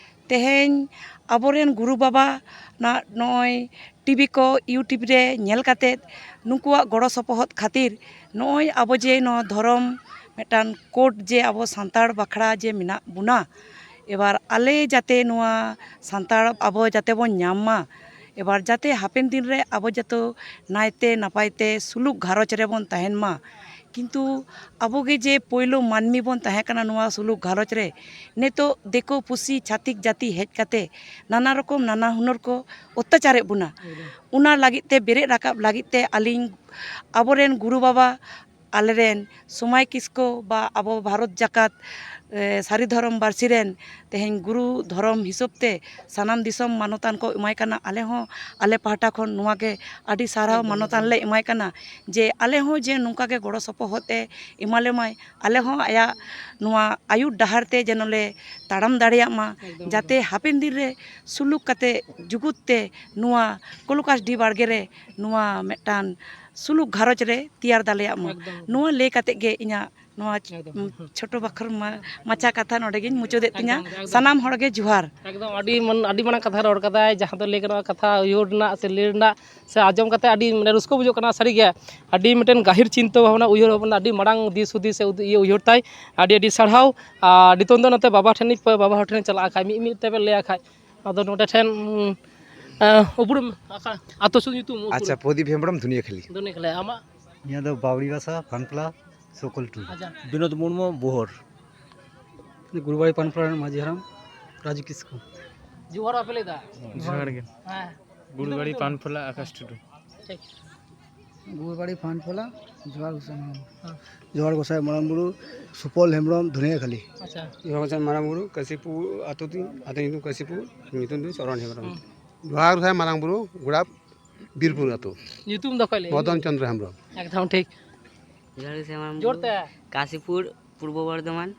ᱛᱮᱦᱮᱧ ᱟᱵᱚᱨᱮᱱ ᱜᱩᱨᱩ ᱵᱟᱵᱟ ᱱᱟ-, ᱱᱚᱜᱼᱚᱭ ᱴᱤᱵᱷᱤ ᱠᱚ, YouTube ᱨᱮ ᱧᱮᱞ ᱠᱟᱛᱮᱫ ᱱᱩᱠᱩᱣᱟᱜ ᱜᱚᱲᱚ ᱥᱚᱯᱚᱦᱚᱫ ᱠᱷᱟᱹᱛᱤᱨ ᱱᱚᱜᱼᱚᱭ ᱟᱵᱚ ᱡᱮ ᱱᱚᱣᱟ ᱫᱷᱚᱨᱚᱢ ᱢᱤᱫᱴᱟᱝ ᱠᱳᱰ ᱡᱮ ᱟᱵᱚ ᱥᱟᱱᱛᱟᱲ ᱵᱟᱠᱷᱨᱟ ᱡᱮ ᱢᱮᱱᱟᱜ ᱵᱚᱱᱟ, ᱮᱵᱟᱨ ᱟᱞᱮ ᱡᱟᱛᱮ ᱱᱚᱣᱟ ᱥᱟᱱᱛᱟᱲ ᱟᱵᱚ ᱡᱟᱛᱮ ᱵᱚᱱ ᱧᱟᱢ ᱢᱟ, ᱮᱵᱟᱨ ᱡᱟᱛᱮ ᱦᱟᱯᱮᱱ ᱫᱤᱱ ᱨᱮ ᱟᱵᱚ ᱡᱚᱛᱚ ᱱᱟᱭᱛᱮ ᱱᱟᱯᱟᱭ ᱛᱮ ᱥᱩᱞᱩᱠ ᱜᱷᱟᱨᱚᱸᱡᱽ ᱨᱮᱵᱚᱱ ᱛᱟᱦᱮᱱ ᱢᱟ᱾ ᱠᱤᱱᱛᱩ ᱟᱵᱚ ᱜᱮ ᱡᱮ ᱯᱳᱭᱞᱳ ᱢᱟᱹᱱᱢᱤ ᱵᱚᱱ ᱛᱟᱦᱮᱸ ᱠᱟᱱᱟ ᱱᱚᱣᱟ ᱥᱩᱞᱩᱠ ᱜᱷᱟᱨᱚᱸᱡᱽ ᱨᱮ, ᱱᱤᱛᱚᱜ ᱫᱤᱠᱩ ᱯᱩᱥᱤ ᱪᱷᱟᱹᱛᱤᱠ ᱡᱟᱹᱛᱤ ᱦᱮᱡ ᱠᱟᱛᱮ ᱱᱟᱱᱟ ᱨᱚᱠᱚᱢ ᱱᱟᱱᱟ ᱦᱩᱱᱟᱹᱨ ᱠᱚ ᱚᱛᱛᱟᱪᱟᱨᱮᱫ ᱵᱚᱱᱟ᱾ ᱮᱠᱫᱚᱢ᱾ ᱚᱱᱟ ᱞᱟᱹᱜᱤᱫ ᱛᱮ ᱵᱮᱨᱮᱫ ᱨᱟᱠᱟᱵ ᱞᱟᱹᱜᱤᱫ ᱛᱮ ᱟᱹᱞᱤᱧ ᱟᱵᱚᱨᱮᱱ ᱜᱩᱨᱩ ᱵᱟᱵᱟ, ᱟᱞᱮᱨᱮᱱ ᱥᱚᱢᱟᱭ ᱠᱤᱥᱠᱩ ᱵᱟ ᱟᱵᱚ ᱵᱷᱟᱨᱚᱛ ᱡᱟᱠᱟᱛ, ᱮ, ᱥᱟᱹᱨᱤ ᱫᱷᱚᱨᱚᱢ ᱵᱟᱹᱨᱥᱤ ᱨᱮᱱ ᱛᱮᱦᱮᱧ ᱜᱩᱨᱩ ᱫᱷᱚᱨᱚᱢ ᱦᱤᱥᱟᱹᱵ ᱛᱮ ᱥᱟᱱᱟᱢ ᱫᱤᱥᱚᱢ ᱢᱟᱱᱚᱛᱟᱱ ᱠᱚ ᱮᱢᱟᱭ ᱠᱟᱱᱟ᱾ ᱟᱞᱮ ᱦᱚᱸ ᱟᱞᱮ ᱯᱟᱦᱴᱟ ᱠᱷᱚᱱ ᱱᱚᱣᱟ ᱜᱮ ᱟᱹᱰᱤ ᱥᱟᱨᱦᱟᱣ ᱮᱠᱫᱚᱢ, ᱢᱟᱱᱚᱛᱟᱱ ᱮᱠᱫᱚᱢ᱾ ᱞᱮ ᱮᱢᱟᱭ ᱠᱟᱱᱟ, ᱡᱮ ᱟᱞᱮ ᱦᱚᱸ ᱡᱮ ᱱᱚᱝᱠᱟ ᱜᱮ ᱜᱚᱲᱚ ᱥᱚᱯᱚᱦᱚᱫ ᱮ ᱮᱢᱟ ᱞᱮᱢᱟᱭ, ᱟᱞᱮ ᱦᱚᱸ ᱟᱭᱟᱜ ᱱᱚᱣᱟ ᱟᱹᱭᱩᱨ ᱰᱟᱦᱟᱨ ᱛᱮ ᱡᱮᱱᱚ ᱞᱮ ᱛᱟᱲᱟᱢ ᱫᱟᱲᱮᱭᱟᱜ ᱢᱟ, ᱮᱠᱫᱚᱢ, ᱡᱟᱛᱮ ᱮᱠᱫᱚᱢ᱾ ᱦᱟᱯᱮᱱ ᱫᱤᱱ ᱨᱮ ᱥᱩᱞᱩᱠ ᱠᱟᱛᱮ ᱡᱩᱜᱩᱫ ᱛᱮ ᱱᱚᱣᱟ ᱠᱚᱞᱚᱠᱟᱥᱰᱤ ᱵᱟᱲᱜᱮ ᱨᱮ ᱱᱚᱣᱟ ᱢᱤᱫᱴᱟᱝ ᱥᱩᱞᱩᱠ ᱜᱷᱟᱨᱚᱸᱡᱽ ᱨᱮ ᱛᱮᱭᱟᱨ ᱫᱟᱲᱮᱭᱟᱜ ᱢᱟ᱾ ᱮᱠᱫᱚᱢ᱾ ᱱᱚᱣᱟ ᱞᱟᱹᱭ ᱠᱟᱛᱮ ᱜᱮ ᱤᱧᱟᱹᱜ ᱱᱚᱣᱟ ᱮᱠᱫᱚᱢ᱾ ᱪᱷᱳᱴᱳ ᱵᱟᱠᱷᱨ ᱢᱟ-, ᱢᱟᱪᱷᱟ ᱠᱟᱛᱷᱟ ᱱᱚᱰᱮ ᱜᱤᱧ ᱢᱩᱪᱟᱹᱫᱮᱫ ᱛᱤᱧᱟᱹ᱾ ᱮᱠᱫᱚᱢ, ᱮᱠᱫᱚᱢ᱾ ᱥᱟᱱᱟᱢ ᱦᱚᱲ ᱜᱮ ᱡᱚᱦᱟᱨ᱾ ᱮᱠᱫᱚᱢ, ᱟᱹᱰᱤ ᱢᱟᱱ-, ᱟᱹᱰᱤ ᱢᱟᱨᱟᱝ ᱠᱟᱛᱷᱟ ᱨᱚᱲ ᱠᱟᱫᱟᱭ, ᱡᱟᱦᱟᱸ ᱫᱚ ᱞᱟᱹᱭ ᱜᱟᱱᱚᱜᱼᱟ ᱠᱟᱛᱷᱟ ᱩᱭᱦᱟᱹᱨ ᱨᱮᱱᱟᱜ ᱥᱮ ᱞᱟᱹᱭ ᱨᱮᱱᱟᱜ ᱥᱮ ᱟᱸᱡᱚᱢ ᱠᱟᱛᱮ ᱟᱹᱰᱤ, ᱢᱟᱱᱮ, ᱨᱟᱹᱥᱠᱟᱹ ᱵᱩᱡᱷᱟᱹᱜ ᱠᱟᱱᱟ ᱥᱟᱹᱨᱤᱜᱮ᱾ ᱟᱹᱰᱤ ᱢᱤᱫᱴᱮᱱ ᱜᱟᱹᱦᱤᱨ ᱪᱤᱱᱛᱟᱹ ᱵᱷᱟᱵᱽᱱᱟ, ᱩᱭᱦᱟᱹᱨ ᱵᱷᱟᱵᱽᱱᱟ, ᱟᱹᱰᱤ ᱢᱟᱨᱟᱝ ᱫᱤᱥ ᱦᱩᱫᱤᱥ ᱥᱮ ᱩᱫ-, ᱤᱭᱟᱹ ᱩᱭᱦᱟᱹᱨ ᱛᱟᱭ᱾ ᱟᱹᱰᱤ ᱟᱹᱰᱤ ᱥᱟᱨᱦᱟᱣ᱾ ᱟᱨ ᱱᱤᱛᱚᱝ ᱫᱚ ᱱᱚᱛᱮ ᱵᱟᱵᱟ ᱴᱷᱮᱱᱤᱧ, ᱵᱟᱵᱟ ᱦᱚᱲ ᱴᱷᱮᱱᱤᱧ ᱪᱟᱞᱟᱜᱼᱟ ᱠᱷᱟᱡ, ᱢᱤᱫ ᱢᱤᱫ ᱛᱮᱵᱮᱱ ᱞᱟᱹᱭᱟ ᱠᱷᱟᱡ᱾ ᱟᱫᱚ ᱱᱚᱰᱮ ᱴᱷᱮᱱ, ᱩᱢ, ᱮ, ᱩᱯᱨᱩᱢ, ᱟᱠᱟ-, ᱟᱛᱳ ᱥᱩᱫᱷᱩ ᱧᱩᱛᱩᱢ, ᱩᱯᱨᱩᱢ᱾ ᱟᱪᱪᱷᱟ, ᱯᱨᱚᱫᱤᱯ ᱦᱮᱢᱵᱨᱚᱢ, ᱫᱷᱩᱱᱤᱭᱟᱹᱠᱷᱟᱹᱞᱤ᱾ ᱫᱷᱩᱱᱤᱭᱟᱹᱠᱷᱟᱹᱞᱤ, ᱟᱢᱟᱜ? ᱤᱧᱟᱹᱜ ᱫᱚ ᱵᱟᱣᱲᱤ ᱵᱟᱥᱟ, ᱯᱟᱱᱯᱞᱟ, ᱥᱳᱠᱳᱞ ᱴᱩᱰᱩ᱾ ᱟᱪᱪᱷᱟ᱾ ᱵᱤᱱᱳᱫ ᱢᱩᱨᱢᱩ, ᱵᱳᱦᱳᱨ᱾ ᱜᱩᱨᱩᱵᱟᱲᱤ ᱯᱟᱱᱯᱞᱟ ᱨᱮᱱ ᱢᱟᱹᱡᱷᱤ ᱦᱟᱲᱟᱢ, ᱨᱟᱡᱩ ᱠᱤᱥᱠᱩ᱾ ᱡᱚᱦᱟᱨ ᱵᱟᱯᱮ ᱞᱟᱹᱭᱫᱟ? ᱡᱚᱦᱟᱨ ᱜᱮ᱾ ᱦᱮᱸ᱾ ᱜᱩᱲᱵᱟᱲᱤ ᱯᱟᱱᱯᱷᱚᱞᱟ ᱟᱠᱟᱥ ᱴᱩᱰᱩ᱾ ᱴᱷᱤᱠ᱾ ᱜᱩᱲᱵᱟᱲᱤ ᱯᱟᱱᱯᱷᱚᱞᱟ, ᱡᱚᱦᱟᱨ ᱜᱚᱸᱥᱟᱭ ᱢᱟᱨᱟᱝ ᱵᱩᱨᱩ᱾ ᱦᱮᱸ᱾ ᱡᱚᱦᱟᱨ ᱜᱚᱸᱥᱟᱭ ᱢᱟᱨᱟᱝ ᱵᱩᱨᱩ, ᱥᱩᱯᱚᱞ ᱦᱮᱢᱵᱨᱚᱢ, ᱫᱷᱩᱱᱤᱭᱟᱹ ᱠᱷᱟᱹᱞᱤ᱾ ᱟᱪᱪᱷᱟ᱾ ᱡᱚᱦᱟᱨ ᱜᱚᱸᱥᱟᱭ ᱢᱟᱨᱟᱝ ᱵᱩᱨᱩ, ᱠᱟᱥᱤᱯᱩᱨ ᱟᱹᱛᱩ ᱛᱤᱧ, ᱟᱹᱛᱩ ᱧᱩᱛᱩᱢ ᱠᱟᱥᱤᱯᱩᱨ, ᱧᱩᱛᱩᱢ ᱫᱚ ᱪᱚᱨᱚᱱ ᱦᱮᱢᱵᱨᱚᱢ᱾ ᱦᱩᱸ᱾ ᱡᱚᱦᱟᱨ ᱜᱚᱸᱥᱟᱭ ᱢᱟᱨᱟᱝ ᱵᱩᱨᱩ, ᱜᱚᱲᱟ ᱵᱤᱨᱯᱩᱨ ᱟᱹᱛᱩ᱾ ᱧᱩᱛᱩᱢ ᱫᱚ ᱚᱠᱚᱭ ᱞᱟᱹᱭ? ᱢᱚᱫᱚᱱ ᱪᱚᱸᱫᱽᱨᱚ ᱦᱮᱢᱵᱨᱚᱢ᱾ ᱮᱠᱫᱚᱢ ᱴᱷᱤᱠ᱾ ᱡᱚᱦᱟᱨ ᱜᱚᱸᱥᱟᱭ ᱢᱟᱨᱟᱝ ᱵᱩᱨᱩ᱾ ᱡᱳᱨ ᱛᱮ᱾ ᱠᱟᱥᱤᱯᱩᱨ, ᱯᱩᱨᱵᱚ ᱵᱚᱨᱫᱷᱚᱢᱟᱱ᱾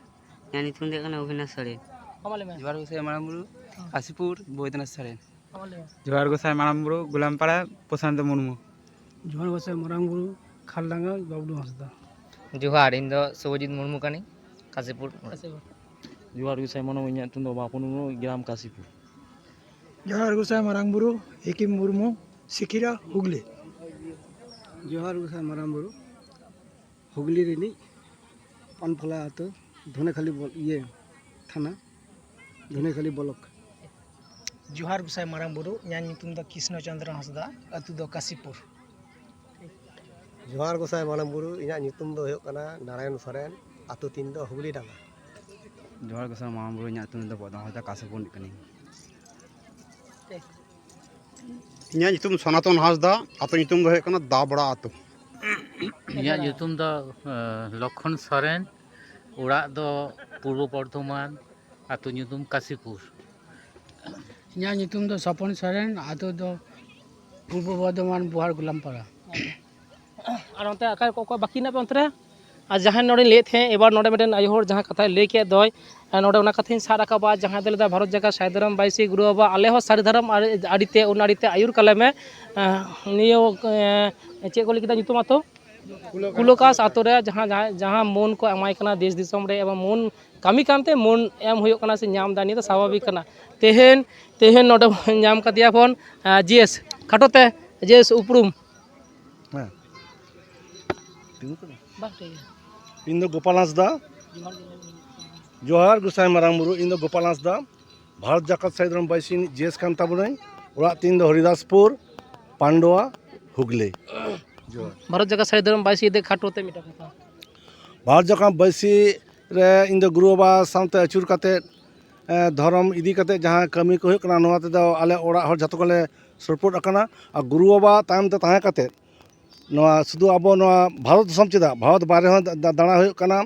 ᱤᱧᱟᱹᱜ ᱧᱩᱛᱩᱢ ᱫᱚ ᱦᱩᱭᱩᱜ ᱠᱟᱱᱟ ᱚᱵᱤᱱᱟᱥ ᱥᱚᱨᱮᱱ᱾ ᱟᱢᱟᱜ ᱞᱟᱹᱭ ᱢᱮ᱾ ᱡᱚᱦᱟᱨ ᱜᱚᱸᱥᱟᱭ ᱢᱟᱨᱟᱝ ᱵᱩᱨᱩ, ᱦᱩᱸ᱾ ᱠᱟᱥᱤᱯᱩᱨ, ᱵᱳᱭᱫᱚᱱᱟᱛᱷ ᱥᱚᱨᱮᱱ᱾ ᱟᱢᱟᱜ ᱞᱟᱹᱭ ᱢᱮ᱾ ᱡᱚᱦᱟᱨ ᱜᱚᱸᱥᱟᱭ ᱢᱟᱨᱟᱝ ᱵᱩᱨᱩ, ᱜᱩᱞᱟᱢᱯᱟᱲᱟ, ᱯᱨᱚᱥᱟᱱᱛᱚ ᱢᱩᱨᱢᱩ᱾ ᱡᱚᱦᱟᱨ ᱜᱚᱸᱥᱟᱭ ᱢᱟᱨᱟᱝ ᱵᱩᱨᱩ, ᱠᱷᱟᱞᱰᱟᱸᱜᱟ, ᱵᱟᱵᱞᱩ ᱦᱟᱸᱥᱫᱟ᱾ ᱡᱚᱦᱟᱨ, ᱤᱧ ᱫᱚ ᱥᱩᱵᱷᱚᱡᱤᱛ ᱢᱩᱨᱢᱩ ᱠᱟᱹᱱᱟᱹᱧ, ᱠᱟᱥᱤᱯᱩᱨ᱾ ᱠᱟᱥᱤᱯᱩᱨ᱾ ᱡᱚᱦᱟᱨ ᱜᱚᱸᱥᱟᱭ ᱢᱟᱨᱟᱝ ᱵᱩᱨᱩ, ᱤᱧᱟᱹᱜ ᱧᱩᱛᱩᱢ ᱫᱚ ᱵᱟᱯᱚᱱ ᱢᱩᱨᱢᱩ, ᱜᱨᱟᱢ ᱠᱟᱥᱤᱯᱩᱨ᱾ ᱡᱚᱦᱟᱨ ᱜᱚᱸᱥᱟᱭ ᱢᱟᱨᱟᱝ ᱵᱩᱨᱩ, ᱦᱮᱠᱤᱢ ᱢᱩᱨᱢᱩ, ᱥᱤᱠᱷᱤᱨᱟ, ᱦᱩᱜᱽᱞᱤ᱾ ᱡᱚᱦᱟᱨ ᱜᱚᱸᱥᱟᱭ ᱢᱟᱨᱟᱝ ᱵᱩᱨᱩ, ᱦᱩᱜᱽᱞᱤ ᱨᱤᱱᱤᱡ ᱯᱟᱱᱯᱷᱚᱞᱟ ᱟᱹᱛᱩ, ᱫᱷᱚᱱᱮᱠᱷᱟᱞᱤ ᱵᱚ-, ᱤᱭᱟᱹ, ᱛᱷᱟᱱᱟ, ᱫᱷᱚᱱᱮᱠᱷᱟᱞᱤ ᱵᱞᱚᱠ᱾ ᱡᱚᱦᱟᱨ ᱜᱚᱸᱥᱟᱭ ᱢᱟᱨᱟᱝ ᱵᱩᱨᱩ, ᱤᱧᱟᱹᱜ ᱧᱩᱛᱩᱢ ᱫᱚ ᱠᱨᱤᱥᱱᱚ ᱪᱚᱸᱫᱽᱨᱚ ᱦᱟᱸᱥᱫᱟ, ᱟᱹᱛᱩ ᱫᱚ ᱠᱟᱥᱤᱯᱩᱨ᱾ ᱡᱚᱦᱟᱨ ᱜᱚᱸᱥᱟᱭ ᱢᱟᱨᱟᱝ ᱵᱩᱨᱩ, ᱤᱧᱟᱹᱜ ᱧᱩᱛᱩᱢ ᱫᱚ ᱦᱩᱭᱩᱜ ᱠᱟᱱᱟ ᱱᱟᱨᱟᱭᱚᱱ ᱥᱚᱨᱮᱱ, ᱟᱹᱛᱩ ᱛᱤᱧ ᱫᱚ ᱦᱩᱜᱽᱞᱤ ᱰᱟᱸᱜᱟ᱾ ᱡᱚᱦᱟᱨ ᱜᱚᱸᱥᱟᱭ ᱢᱟᱨᱟᱝ ᱵᱩᱨᱩ, ᱤᱧᱟᱹᱜ ᱧᱩᱛᱩᱢ ᱫᱚ ᱵᱚᱫᱚᱱ ᱦᱟᱸᱥᱫᱟ, ᱠᱟᱥᱤᱯᱩᱨ ᱨᱤᱱᱤᱡ ᱠᱟᱹᱱᱟᱹᱧ᱾ ᱤᱧᱟᱹᱜ ᱧᱩᱛᱩᱢ ᱥᱚᱱᱟᱛᱚᱱ ᱦᱟᱸᱥᱫᱟ, ᱟᱹᱛᱩ ᱧᱩᱛᱩᱢ ᱫᱚ ᱦᱩᱭᱩᱜ ᱠᱟᱱᱟ ᱫᱟᱵᱲᱟ ᱟᱹᱛᱩ᱾ ᱤᱧᱟᱹᱜ ᱧᱩᱛᱩᱢ ᱫᱚ, ᱮ, ᱞᱚᱠᱠᱷᱚᱱ ᱥᱚᱨᱮᱱ, ᱚᱲᱟᱜ ᱫᱚ ᱯᱩᱨᱵᱚ ᱵᱚᱨᱫᱷᱚᱢᱟᱱ, ᱟᱹᱛᱩ ᱧᱩᱛᱩᱢ ᱠᱟᱥᱤᱯᱩᱨ᱾ ᱤᱧᱟᱹᱜ ᱧᱩᱛᱩᱢ ᱫᱚ ᱥᱚᱯᱚᱱ ᱥᱚᱨᱮᱱ, ᱟᱹᱛᱩ ᱫᱚ ᱯᱩᱨᱵᱚ ᱵᱚᱨᱫᱷᱚᱢᱟᱱ, ᱵᱳᱦᱟᱨ ᱜᱩᱞᱟᱢᱯᱟᱲᱟ᱾ ᱟᱨ ᱚᱱᱛᱮ ᱚᱠᱟ, ᱚᱠᱚᱭ ᱵᱟᱹᱠᱤ ᱦᱮᱱᱟᱜ ᱯᱮ ᱚᱱᱛᱮ ᱨᱮ? ᱟᱨ ᱡᱟᱦᱟᱸᱭ ᱱᱚᱰᱮᱧ ᱞᱟᱹᱭᱮᱫ ᱛᱟᱦᱮᱸᱫ, ᱮᱵᱟᱨ ᱱᱚᱰᱮ ᱢᱤᱫᱴᱮᱱ ᱟᱭᱳ ᱦᱚᱲ ᱡᱟᱦᱟᱸ ᱠᱟᱛᱷᱟᱭ ᱞᱟᱹᱭ ᱠᱮᱫ ᱫᱚᱭ, ᱟᱨ ᱱᱚᱰᱮ ᱚᱱᱟ ᱠᱟᱛᱷᱟᱧ ᱥᱟᱵ ᱨᱟᱠᱟᱵᱟ, ᱡᱟᱦᱟᱸᱭ ᱫᱚ ᱞᱟᱹᱭᱫᱟ, "ᱵᱷᱟᱨᱚᱛ ᱡᱟᱠᱟᱛ ᱥᱟᱭ ᱫᱷᱚᱨᱚᱢ ᱵᱟᱭᱥᱤ ᱜᱩᱨᱩ ᱵᱟᱵᱟ, ᱟᱞᱮ ᱦᱚᱸ ᱥᱟᱹᱨᱤ ᱫᱷᱚᱨᱚᱢ ᱟᱹᱰᱤ, ᱟᱹᱰᱤᱛᱮ, ᱚᱱᱟ ᱟᱹᱰᱤᱛᱮ ᱟᱹᱭᱩᱨ ᱠᱟᱞᱮ ᱢᱮ᱾" ᱟᱸ, ᱱᱤᱭᱟᱹ, ᱟᱸ, ᱪᱮᱫ ᱠᱚ ᱞᱟᱹᱭ ᱠᱮᱫᱟ ᱧᱩᱛᱩᱢ ᱟᱛᱚ? ᱠᱩᱞᱳᱠᱟᱥ ᱟᱛᱳ ᱨᱮ ᱡᱟᱦᱟᱸ, ᱡᱟᱦᱟᱸ, ᱡᱟᱦᱟᱸ ᱢᱟᱹᱱ ᱠᱚ ᱮᱢᱟᱭ ᱠᱟᱱᱟ ᱫᱮᱥ ᱫᱤᱥᱚᱢ ᱨᱮ, ᱮᱵᱚᱝ ᱢᱟᱹᱱ ᱠᱟᱹᱢᱤ ᱠᱟᱱᱛᱮ ᱢᱟᱹᱱ ᱮᱢ ᱦᱩᱭᱩᱜ ᱠᱟᱱᱟ ᱥᱮ ᱧᱟᱢ ᱮᱫᱟ, ᱱᱤᱭᱟᱹ ᱫᱚ ᱥᱟᱵᱷᱟᱵᱤᱠ ᱠᱟᱱᱟ᱾ ᱛᱮᱦᱮᱧ, ᱛᱮᱦᱮᱧ ᱱᱚᱰᱮ ᱧᱟᱢ ᱠᱟᱫᱮᱭᱟ ᱵᱚᱱ, ᱟᱸ, ᱡᱤ ᱮᱥ, ᱠᱷᱟᱴᱚ ᱛᱮ ᱡᱤ ᱮᱥ ᱩᱯᱨᱩᱢ᱾ ᱦᱮᱸ᱾ ᱛᱤᱸᱜᱩ ᱠᱟᱱᱟ? ᱵᱟᱝ, ᱴᱷᱤᱠ ᱜᱮᱭᱟ᱾ ᱤᱧ ᱫᱚ ᱜᱳᱯᱟᱞ ᱦᱟᱸᱥᱫᱟ᱾ ᱡᱚᱦᱟᱨ ᱜᱮ᱾ ᱡᱚᱦᱟᱨ ᱜᱚᱸᱥᱟᱭ ᱢᱟᱨᱟᱝ ᱵᱩᱨᱩ, ᱤᱧ ᱫᱚ ᱜᱳᱯᱟᱞ ᱦᱟᱸᱥᱫᱟ᱾ ᱵᱷᱟᱨᱚᱛ ᱡᱟᱠᱟᱛ ᱥᱟᱹᱨᱤ ᱫᱷᱚᱨᱚᱢ ᱵᱟᱭᱥᱤ ᱨᱤᱱᱤᱡ ᱡᱤ ᱮᱥ ᱠᱟᱱ ᱛᱟᱵᱚᱱᱟᱹᱧ᱾ ᱚᱲᱟᱜ ᱛᱤᱧ ᱫᱚ ᱦᱚᱨᱤᱫᱟᱥᱯᱩᱨ, ᱯᱟᱱᱰᱩᱣᱟ, ᱡᱚᱦᱟᱨ᱾ ᱵᱷᱟᱨᱚᱛ ᱡᱟᱠᱟᱛ ᱥᱟᱹᱨᱤ ᱫᱷᱚᱨᱚᱢ ᱵᱟᱭᱥᱤ ᱤᱫᱤ ᱠᱷᱟᱴᱚ ᱛᱮ ᱢᱤᱫᱴᱟᱝ ᱠᱟᱛᱷᱟ᱾ ᱵᱷᱟᱨᱚᱛ ᱡᱟᱠᱟᱛ ᱵᱟᱭᱥᱤ ᱨᱮ ᱤᱧ ᱫᱚ ᱜᱩᱨᱩ ᱵᱟᱵᱟ ᱥᱟᱶᱛᱮ ᱟᱹᱪᱩᱨ ᱠᱟᱛᱮᱫ ᱮ, ᱫᱷᱚᱨᱚᱢ ᱤᱫᱤ ᱠᱟᱛᱮ ᱡᱟᱦᱟᱸ ᱠᱟᱹᱢᱤ ᱠᱚ ᱦᱩᱭᱩᱜ ᱠᱟᱱᱟ, ᱱᱚᱣᱟ ᱛᱮᱫᱚ ᱟᱞᱮ ᱚᱲᱟᱜ ᱦᱚᱲ ᱡᱷᱚᱛᱚ ᱠᱚᱞᱮ ᱥᱚᱯᱚᱨᱴ ᱟᱠᱟᱱᱟ᱾ ᱟᱨ ᱜᱩᱨᱩ ᱵᱟᱵᱟ ᱛᱟᱭᱚᱢ ᱛᱮ ᱛᱟᱦᱮᱸ ᱠᱟᱛᱮ ᱱᱚᱣᱟ ᱥᱩᱫᱷᱩ ᱟᱵᱚ ᱱᱚᱣᱟ ᱵᱷᱟᱨᱚᱛ ᱫᱤᱥᱚᱢ ᱪᱮᱫᱟᱜ, ᱵᱷᱟᱨᱚᱛ ᱵᱟᱨᱦᱮ ᱦᱚᱸ ᱫᱟ-, ᱫᱟᱬᱟ ᱦᱩᱭᱩᱜ ᱠᱟᱱᱟ᱾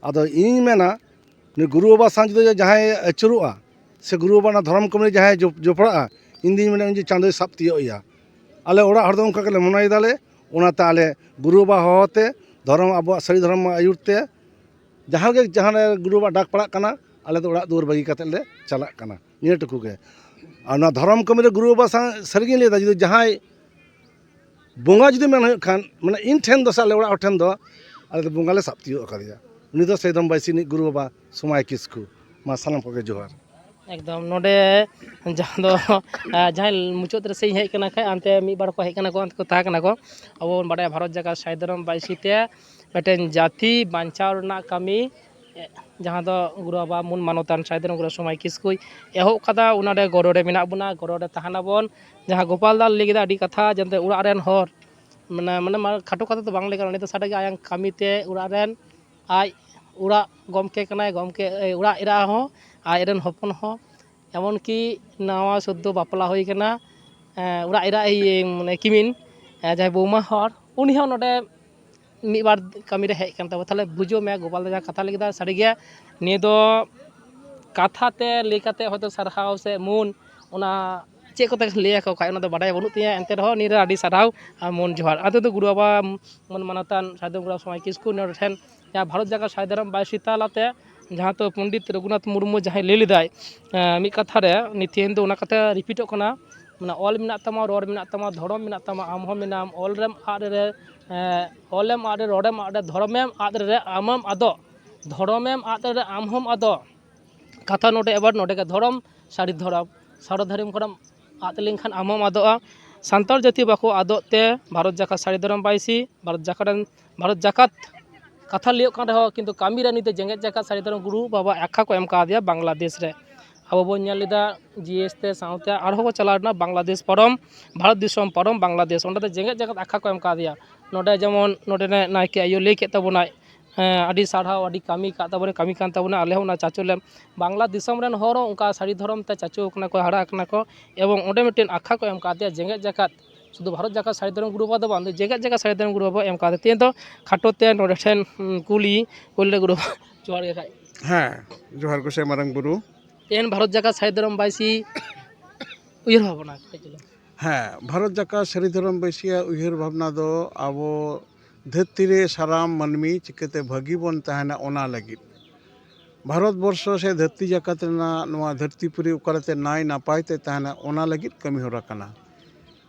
ᱟᱫᱚ ᱤᱧ ᱢᱮᱱᱟ, ᱱᱩᱭ ᱜᱩᱨᱩ ᱵᱟᱵᱟ ᱥᱟᱶ ᱡᱩᱫᱤ ᱡᱟᱦᱟᱸᱭ ᱟᱹᱪᱩᱨᱚᱜᱼᱟ, ᱥᱮ ᱜᱩᱨᱩ ᱵᱟᱵᱟ ᱚᱱᱟ ᱫᱷᱚᱨᱚᱢ ᱠᱟᱹᱢᱤ ᱨᱮ ᱡᱟᱦᱟᱸᱭ ᱡᱚᱯ-, ᱡᱚᱯᱲᱟᱜᱼᱟ, ᱤᱧ ᱫᱩᱧ ᱢᱮᱱᱟ ᱩᱱᱤ ᱪᱟᱸᱫᱳᱭ ᱥᱟᱵ ᱛᱤᱭᱳᱜ ᱮᱭᱟ᱾ ᱟᱞᱮ ᱚᱲᱟᱜ ᱦᱚᱲ ᱫᱚ ᱚᱱᱠᱟ ᱜᱮᱞᱮ ᱢᱚᱱᱮᱭᱮᱫᱟᱞᱮ᱾ ᱚᱱᱟᱛᱮ ᱟᱞᱮ ᱜᱩᱨᱩ ᱵᱟᱵᱟ ᱦᱚᱦᱚ ᱛᱮ, ᱫᱷᱚᱨᱚᱢ, ᱟᱵᱚᱣᱟᱜ ᱥᱟᱹᱨᱤ ᱫᱷᱚᱨᱚᱢ ᱟᱹᱭᱩᱨ ᱛᱮ, ᱡᱟᱦᱟᱸ ᱜᱮ, ᱡᱟᱦᱟᱸ ᱨᱮ ᱜᱩᱨᱩ ᱵᱟᱵᱟ ᱰᱟᱠ ᱯᱟᱲᱟᱜ ᱠᱟᱱᱟ, ᱟᱞᱮ ᱫᱚ ᱚᱲᱟᱜ ᱫᱩᱣᱟᱹᱨ ᱵᱟᱹᱜᱤ ᱠᱟᱛᱮᱫ ᱞᱮ ᱪᱟᱞᱟᱜ ᱠᱟᱱᱟ, ᱱᱤᱭᱟᱹ ᱴᱩᱠᱩ ᱜᱮ᱾ ᱟᱨ ᱱᱚᱣᱟ ᱫᱷᱚᱨᱚᱢ ᱠᱟᱹᱢᱤ ᱨᱮ ᱜᱩᱨᱩ ᱵᱟᱵᱟ ᱥᱟᱶ ᱥᱟᱹᱨᱤᱜᱤᱧ ᱞᱟᱹᱭᱫᱟ, ᱡᱩᱫᱤ ᱡᱟᱦᱟᱸᱭ ᱵᱚᱸᱜᱟ ᱡᱩᱫᱤ ᱢᱮᱱ ᱦᱩᱭᱩᱜ ᱠᱷᱟᱱ, ᱢᱟᱱᱮ, ᱤᱧ ᱴᱷᱮᱱ ᱫᱚ ᱥᱮ ᱟᱞᱮ ᱚᱲᱟᱜ ᱦᱚᱲ ᱴᱷᱮᱱ ᱫᱚ, ᱟᱞᱮ ᱫᱚ ᱵᱚᱸᱜᱟ ᱞᱮ ᱥᱟᱵ ᱛᱤᱭᱳᱜ ᱟᱠᱟᱫᱮᱭᱟ᱾ ᱩᱱᱤ ᱫᱚ ᱥᱮᱭᱫᱚᱢ ᱵᱟᱭᱥᱤ ᱨᱤᱱᱤᱡ ᱜᱩᱨᱩ ᱵᱟᱵᱟ ᱥᱚᱢᱟᱭ ᱠᱤᱥᱠᱩ᱾ ᱢᱟ ᱥᱟᱱᱟᱢ ᱠᱚᱜᱮ ᱡᱚᱦᱟᱨ᱾ ᱮᱠᱫᱚᱢ᱾ ᱱᱚᱰᱮ ᱡᱟᱦᱟᱸ ᱫᱚ, ᱟᱸ, ᱡᱟᱦᱟᱸᱭ ᱢᱩᱪᱟᱹᱫ ᱨᱮ ᱥᱮᱧ ᱦᱮᱡ ᱠᱟᱱᱟ ᱠᱷᱟᱡ, ᱦᱟᱱᱛᱮ ᱢᱤᱫ ᱵᱟᱨ ᱠᱚ ᱦᱮᱡ ᱠᱟᱱᱟ ᱠᱚ, ᱦᱟᱱᱛᱮ ᱠᱚ ᱛᱟᱦᱮᱸ ᱠᱟᱱᱟ ᱠᱚ᱾ ᱟᱵᱚ ᱵᱚᱱ ᱵᱟᱰᱟᱭᱟ, ᱵᱷᱟᱨᱚᱛ ᱡᱟᱠᱟᱛ ᱥᱟᱭ ᱫᱷᱚᱨᱚᱢ ᱵᱟᱭᱥᱤ ᱛᱮ ᱢᱤᱫᱴᱮᱱ ᱡᱟᱹᱛᱤ ᱵᱟᱧᱪᱟᱣ ᱨᱮᱱᱟᱜ ᱠᱟᱹᱢᱤ, ᱮ, ᱡᱟᱦᱟᱸ ᱫᱚ ᱜᱩᱨᱩ ᱵᱟᱵᱟ ᱢᱩᱞ ᱢᱟᱱᱚᱛᱟᱱ ᱥᱟᱭ ᱫᱷᱚᱨᱚᱢ ᱜᱩᱨᱩ ᱥᱚᱢᱟᱭ ᱠᱤᱥᱠᱩᱭ ᱮᱦᱚᱵ ᱠᱟᱫᱟ, ᱚᱱᱟ ᱨᱮ ᱜᱚᱲᱚ ᱨᱮ ᱢᱮᱱᱟᱜ ᱵᱚᱱᱟ, ᱜᱚᱲᱚ ᱨᱮ ᱛᱟᱦᱮᱱ ᱟᱵᱚᱱ᱾ ᱡᱟᱦᱟᱸ ᱜᱳᱯᱟᱞ ᱫᱟ ᱞᱟᱹᱭ ᱠᱮᱫᱟ ᱟᱹᱰᱤ ᱠᱟᱛᱷᱟ, ᱡᱟᱛᱮ ᱚᱲᱟᱜ ᱨᱮᱱ ᱦᱚᱲ, ᱢᱟᱱᱮ, ᱢᱟᱱᱮ, ᱢᱟ-, ᱠᱷᱟᱴᱚ ᱠᱟᱛᱷᱟ ᱫᱚ ᱵᱟᱝ ᱞᱟᱹᱭ ᱜᱟᱱᱚᱜᱼᱟ, ᱩᱱᱤ ᱫᱚ ᱥᱟᱰᱮ ᱜᱮ ᱟᱭᱟᱜ ᱠᱟᱹᱢᱤ ᱛᱮ ᱚᱲᱟᱜ ᱨᱮᱱ, ᱟᱡ ᱚᱲᱟᱜ ᱜᱚᱢᱠᱮ ᱠᱟᱱᱟᱭ, ᱜᱚᱢᱠᱮ, ᱮ, ᱚᱲᱟᱜ ᱮᱨᱟ ᱦᱚᱸ, ᱟᱡ ᱨᱮᱱ ᱦᱚᱯᱚᱱ ᱦᱚᱸ, ᱮᱢᱚᱱ ᱠᱤ ᱱᱟᱣᱟ ᱥᱚᱫᱽᱫᱚ ᱵᱟᱯᱞᱟ ᱦᱩᱭ ᱠᱟᱱᱟ, ᱮ, ᱚᱲᱟᱜ ᱮᱨᱟ, ᱤᱭᱟᱹ, ᱢᱟᱱᱮ, ᱠᱤᱢᱤᱱ, ᱮ, ᱡᱟᱦᱟᱸᱭ ᱵᱳᱣᱢᱟ ᱦᱚᱲ, ᱩᱱᱤ ᱦᱚᱸ ᱱᱚᱰᱮ ᱢᱤᱫ ᱵᱟᱨ ᱠᱟᱹᱢᱤ ᱨᱮ ᱦᱮᱡ ᱠᱟᱱ ᱛᱟᱵᱚ᱾ ᱛᱟᱦᱚᱞᱮ ᱵᱩᱡᱷᱟᱹᱣ ᱢᱮ, ᱜᱳᱯᱟᱞ ᱫᱟ ᱡᱟᱦᱟᱸ ᱠᱟᱛᱷᱟ ᱞᱟᱹᱭ ᱠᱮᱫᱟ, ᱥᱟᱹᱨᱤᱜᱮ ᱱᱤᱭᱟᱹ ᱫᱚ ᱠᱟᱛᱷᱟ ᱛᱮ ᱞᱟᱹᱭ ᱠᱟᱛᱮ ᱦᱚᱭᱛᱳ ᱥᱟᱨᱦᱟᱣ ᱥᱮ ᱢᱩᱱ, ᱚᱱᱟ ᱪᱮᱫ ᱠᱚᱛᱮ ᱞᱟᱹᱭ ᱟᱠᱚ ᱠᱷᱟᱡ, ᱚᱱᱟ ᱫᱚ ᱵᱟᱰᱟᱭ ᱵᱟᱹᱱᱩᱜ ᱛᱤᱧᱟᱹ᱾ ᱮᱱᱛᱮ ᱨᱮᱦᱚᱸ ᱱᱤᱭᱟᱹ ᱨᱮ ᱟᱹᱰᱤ ᱥᱟᱨᱦᱟᱣ ᱟᱨ ᱢᱚᱱ ᱡᱚᱦᱟᱨ᱾ ᱟᱫᱚ ᱫᱚ ᱜᱩᱨᱩ ᱵᱟᱵᱟ ᱢᱚᱱ ᱢᱟᱱᱚᱛᱟᱱ ᱥᱟᱹᱫᱷᱩ ᱜᱩᱨᱩ ᱥᱚᱢᱟᱭ ᱠᱤᱥᱠᱩ ᱱᱚᱰᱮ ᱴᱷᱮᱱ ᱡᱟᱦᱟᱸ ᱵᱷᱟᱨᱚᱛ ᱡᱟᱠᱟᱛ ᱥᱟᱭ ᱫᱷᱚᱨᱚᱢ ᱵᱟᱭᱥᱤ ᱛᱟᱞᱟᱛᱮ, ᱡᱟᱦᱟᱸ ᱛᱚ ᱯᱚᱱᱰᱤᱛ ᱨᱚᱜᱷᱩᱱᱟᱛᱷ ᱢᱩᱨᱢᱩ ᱡᱟᱦᱟᱸᱭ ᱞᱟᱹᱭ ᱞᱮᱫᱟᱭ, ᱮᱸ, ᱢᱤᱫ ᱠᱟᱛᱷᱟ ᱨᱮ, ᱱᱤᱛ ᱛᱮᱦᱮᱧ ᱫᱚ ᱚᱱᱟ ᱠᱟᱛᱷᱟ ᱨᱤᱯᱤᱴᱚᱜ ᱠᱟᱱᱟ, ᱢᱟᱱᱮ, ᱚᱞ ᱢᱮᱱᱟᱜ ᱛᱟᱢᱟ, ᱨᱚᱲ ᱢᱮᱱᱟᱜ ᱛᱟᱢᱟ, ᱫᱷᱚᱨᱚᱢ ᱢᱮᱱᱟᱜ ᱛᱟᱢᱟ, ᱟᱢ ᱦᱚᱸ ᱢᱮᱱᱟᱢ᱾ ᱚᱞ ᱨᱮᱢ ᱟᱫ ᱨᱮ, ᱮᱸ, ᱚᱞᱮᱢ ᱟᱫ ᱨᱮ, ᱨᱚᱲᱮᱢ ᱟᱫ ᱨᱮ, ᱫᱷᱚᱨᱚᱢᱮᱢ ᱟᱫ ᱨᱮ, ᱟᱢᱮᱢ ᱟᱫᱚᱜ, ᱫᱷᱚᱨᱚᱢᱮᱢ ᱟᱫ ᱨᱮ, ᱟᱢ ᱦᱚᱸᱢ ᱟᱫᱚᱜ᱾ ᱠᱟᱛᱷᱟ ᱱᱚᱰᱮ ᱟᱵᱟᱨ ᱱᱚᱰᱮ ᱜᱮ, ᱫᱷᱚᱨᱚᱢ, ᱥᱟᱹᱨᱤ ᱫᱷᱚᱨᱚᱢ, ᱥᱟᱹᱨᱤ ᱫᱷᱚᱨᱚᱢ ᱠᱷᱚᱱᱮᱢ ᱟᱫ ᱞᱮᱱᱠᱷᱟᱱ ᱟᱢ ᱦᱚᱸᱢ ᱟᱫᱚᱜᱼᱟ᱾ ᱥᱟᱱᱛᱟᱲ ᱡᱟᱹᱛᱤ ᱵᱟᱠᱚ ᱟᱫᱚᱜ ᱛᱮ ᱵᱷᱟᱨᱚᱛ ᱡᱟᱠᱟᱛ ᱥᱟᱹᱨᱤ ᱫᱷᱚᱨᱚᱢ ᱵᱟᱭᱥᱤ, ᱵᱷᱟᱨᱚᱛ ᱡᱟᱠᱟᱛ ᱨᱮᱱ, ᱵᱷᱟᱨᱚᱛ ᱡᱟᱠᱟᱛ ᱠᱟᱛᱷᱟ ᱞᱟᱹᱭᱚᱜ ᱠᱟᱱ ᱨᱮᱦᱚᱸ, ᱠᱤᱱᱛᱩ ᱠᱟᱹᱢᱤ ᱨᱮ ᱱᱤᱛ ᱫᱚ ᱡᱮᱜᱮᱛ ᱡᱟᱠᱟᱛ ᱥᱟᱹᱨᱤ ᱫᱷᱚᱨᱚᱢ ᱜᱩᱨᱩ ᱵᱟᱵᱟ ᱟᱠᱷᱲᱟ ᱠᱚ ᱮᱢ ᱠᱟᱣᱫᱮᱭᱟ ᱵᱟᱝᱞᱟᱫᱮᱥ ᱨᱮ᱾ ᱟᱵᱚ ᱵᱚᱱ ᱧᱮᱞ ᱞᱮᱫᱟ, ᱡᱤ ᱮᱥ ᱛᱮ ᱥᱟᱶᱛᱮ ᱟᱨᱦᱚᱸ ᱠᱚ ᱪᱟᱞᱟᱣ ᱞᱮᱱᱟ ᱵᱟᱝᱞᱟᱫᱮᱥ ᱯᱟᱨᱚᱢ, ᱵᱷᱟᱨᱚᱛ ᱫᱤᱥᱚᱢ ᱯᱟᱨᱚᱢ ᱵᱟᱝᱞᱟᱫᱮᱥ, ᱚᱸᱰᱮ ᱫᱚ ᱡᱮᱜᱮᱛ ᱡᱟᱠᱟᱛ ᱟᱠᱷᱲᱟ ᱠᱚ ᱮᱢ ᱠᱟᱣᱫᱮᱭᱟ᱾ ᱱᱚᱰᱮ ᱡᱮᱢᱚᱱ ᱱᱚᱰᱮ ᱱᱟᱭᱠᱮ ᱟᱭᱳ ᱞᱟᱹᱭ ᱠᱮᱫ ᱛᱟᱵᱚᱱᱟᱭ, ᱦᱮᱸ, ᱟᱹᱰᱤ ᱥᱟᱨᱦᱟᱣ, ᱟᱹᱰᱤ ᱠᱟᱹᱢᱤ ᱠᱟᱜ ᱛᱟᱵᱚᱱᱟ, ᱠᱟᱹᱢᱤ ᱠᱟᱱ ᱛᱟᱵᱚᱱᱟ᱾ ᱟᱞᱮ ᱦᱚᱸ ᱚᱱᱟ ᱪᱟᱪᱳ ᱞᱮ, ᱵᱟᱝᱞᱟ ᱫᱤᱥᱚᱢ ᱨᱮᱱ ᱦᱚᱲ ᱦᱚᱸ ᱚᱱᱠᱟ ᱥᱟᱹᱨᱤ ᱫᱷᱚᱨᱚᱢ ᱛᱮ ᱪᱟᱪᱳ ᱠᱟᱱᱟ ᱠᱚ, ᱦᱟᱨᱟ ᱠᱟᱱᱟ ᱠᱚ, ᱮᱵᱚᱝ ᱚᱸᱰᱮ ᱢᱤᱫᱴᱮᱱ ᱟᱠᱷᱲᱟ ᱠᱚ ᱮᱢ ᱠᱟᱫᱮᱭᱟ ᱡᱮᱜᱮᱛ ᱡᱟᱠᱟᱛ, ᱥᱩᱫᱷᱩ ᱵᱷᱟᱨᱚᱛ ᱡᱟᱠᱟᱛ ᱥᱟᱹᱨᱤ ᱫᱷᱚᱨᱚᱢ ᱜᱩᱨᱩ ᱵᱟᱵᱟ ᱫᱚ ᱵᱟᱝ, ᱡᱮᱜᱮᱛ ᱡᱟᱠᱟᱛ ᱥᱟᱹᱨᱤ ᱫᱷᱚᱨᱚᱢ ᱜᱩᱨᱩ ᱵᱟᱵᱟ ᱮᱢ ᱠᱟᱫᱮ᱾ ᱛᱮᱦᱮᱧ ᱫᱚ ᱠᱷᱟᱴᱚ ᱛᱮ ᱱᱚᱰᱮ ᱴᱷᱮᱱ, ᱩᱸ, ᱠᱩᱞᱤ, ᱠᱩᱞᱤ ᱞᱮ ᱜᱩᱨᱩ ᱵᱟᱵᱟ, ᱡᱚᱦᱟᱨ ᱜᱮ ᱠᱷᱟᱡ᱾ ᱦᱮᱸ, ᱡᱚᱦᱟᱨ ᱜᱚᱸᱥᱟᱭ ᱢᱟᱨᱟᱝ ᱵᱩᱨᱩ᱾ ᱛᱮᱦᱮᱧ ᱵᱷᱟᱨᱚᱛ ᱡᱟᱠᱟᱛ ᱥᱟᱹᱨᱤ ᱫᱷᱚᱨᱚᱢ ᱵᱟᱭᱥᱤ ᱩᱭᱦᱟᱹᱨ ᱵᱷᱟᱵᱽᱱᱟ ᱠᱟᱹᱴᱤᱡ ᱪᱩᱞᱩᱝ᱾ ᱦᱮᱸ, ᱵᱷᱟᱨᱚᱛ ᱡᱟᱠᱟᱛ ᱥᱟᱹᱨᱤ ᱫᱷᱚᱨᱚᱢ ᱵᱟᱹᱭᱥᱤᱭᱟᱜ ᱩᱭᱦᱟᱹᱨ ᱵᱷᱟᱵᱽᱱᱟ ᱫᱚ ᱟᱵᱚ ᱫᱷᱟᱹᱨᱛᱤ ᱨᱮ ᱥᱟᱱᱟᱢ ᱢᱟᱹᱱᱢᱤ ᱪᱤᱠᱟᱹᱛᱮ ᱵᱷᱟᱹᱜᱤ ᱵᱚᱱ ᱛᱟᱦᱮᱱᱟ, ᱚᱱᱟ ᱞᱟᱹᱜᱤᱫ᱾ ᱵᱷᱟᱨᱚᱛ ᱵᱚᱨᱥᱚ ᱥᱮ ᱫᱷᱟᱹᱨᱛᱤ ᱡᱟᱠᱟᱛ ᱨᱮᱱᱟᱜ ᱱᱚᱣᱟ ᱫᱷᱟᱹᱨᱛᱤ ᱯᱩᱨᱤ ᱚᱠᱟᱞᱮᱠᱟᱛᱮ ᱱᱟᱭ ᱱᱟᱯᱟᱭ ᱛᱮ ᱛᱟᱦᱮᱱᱟ, ᱚᱱᱟ ᱞᱟᱹᱜᱤᱫ ᱠᱟᱹᱢᱤ ᱦᱚᱨᱟ ᱠᱟᱱᱟ᱾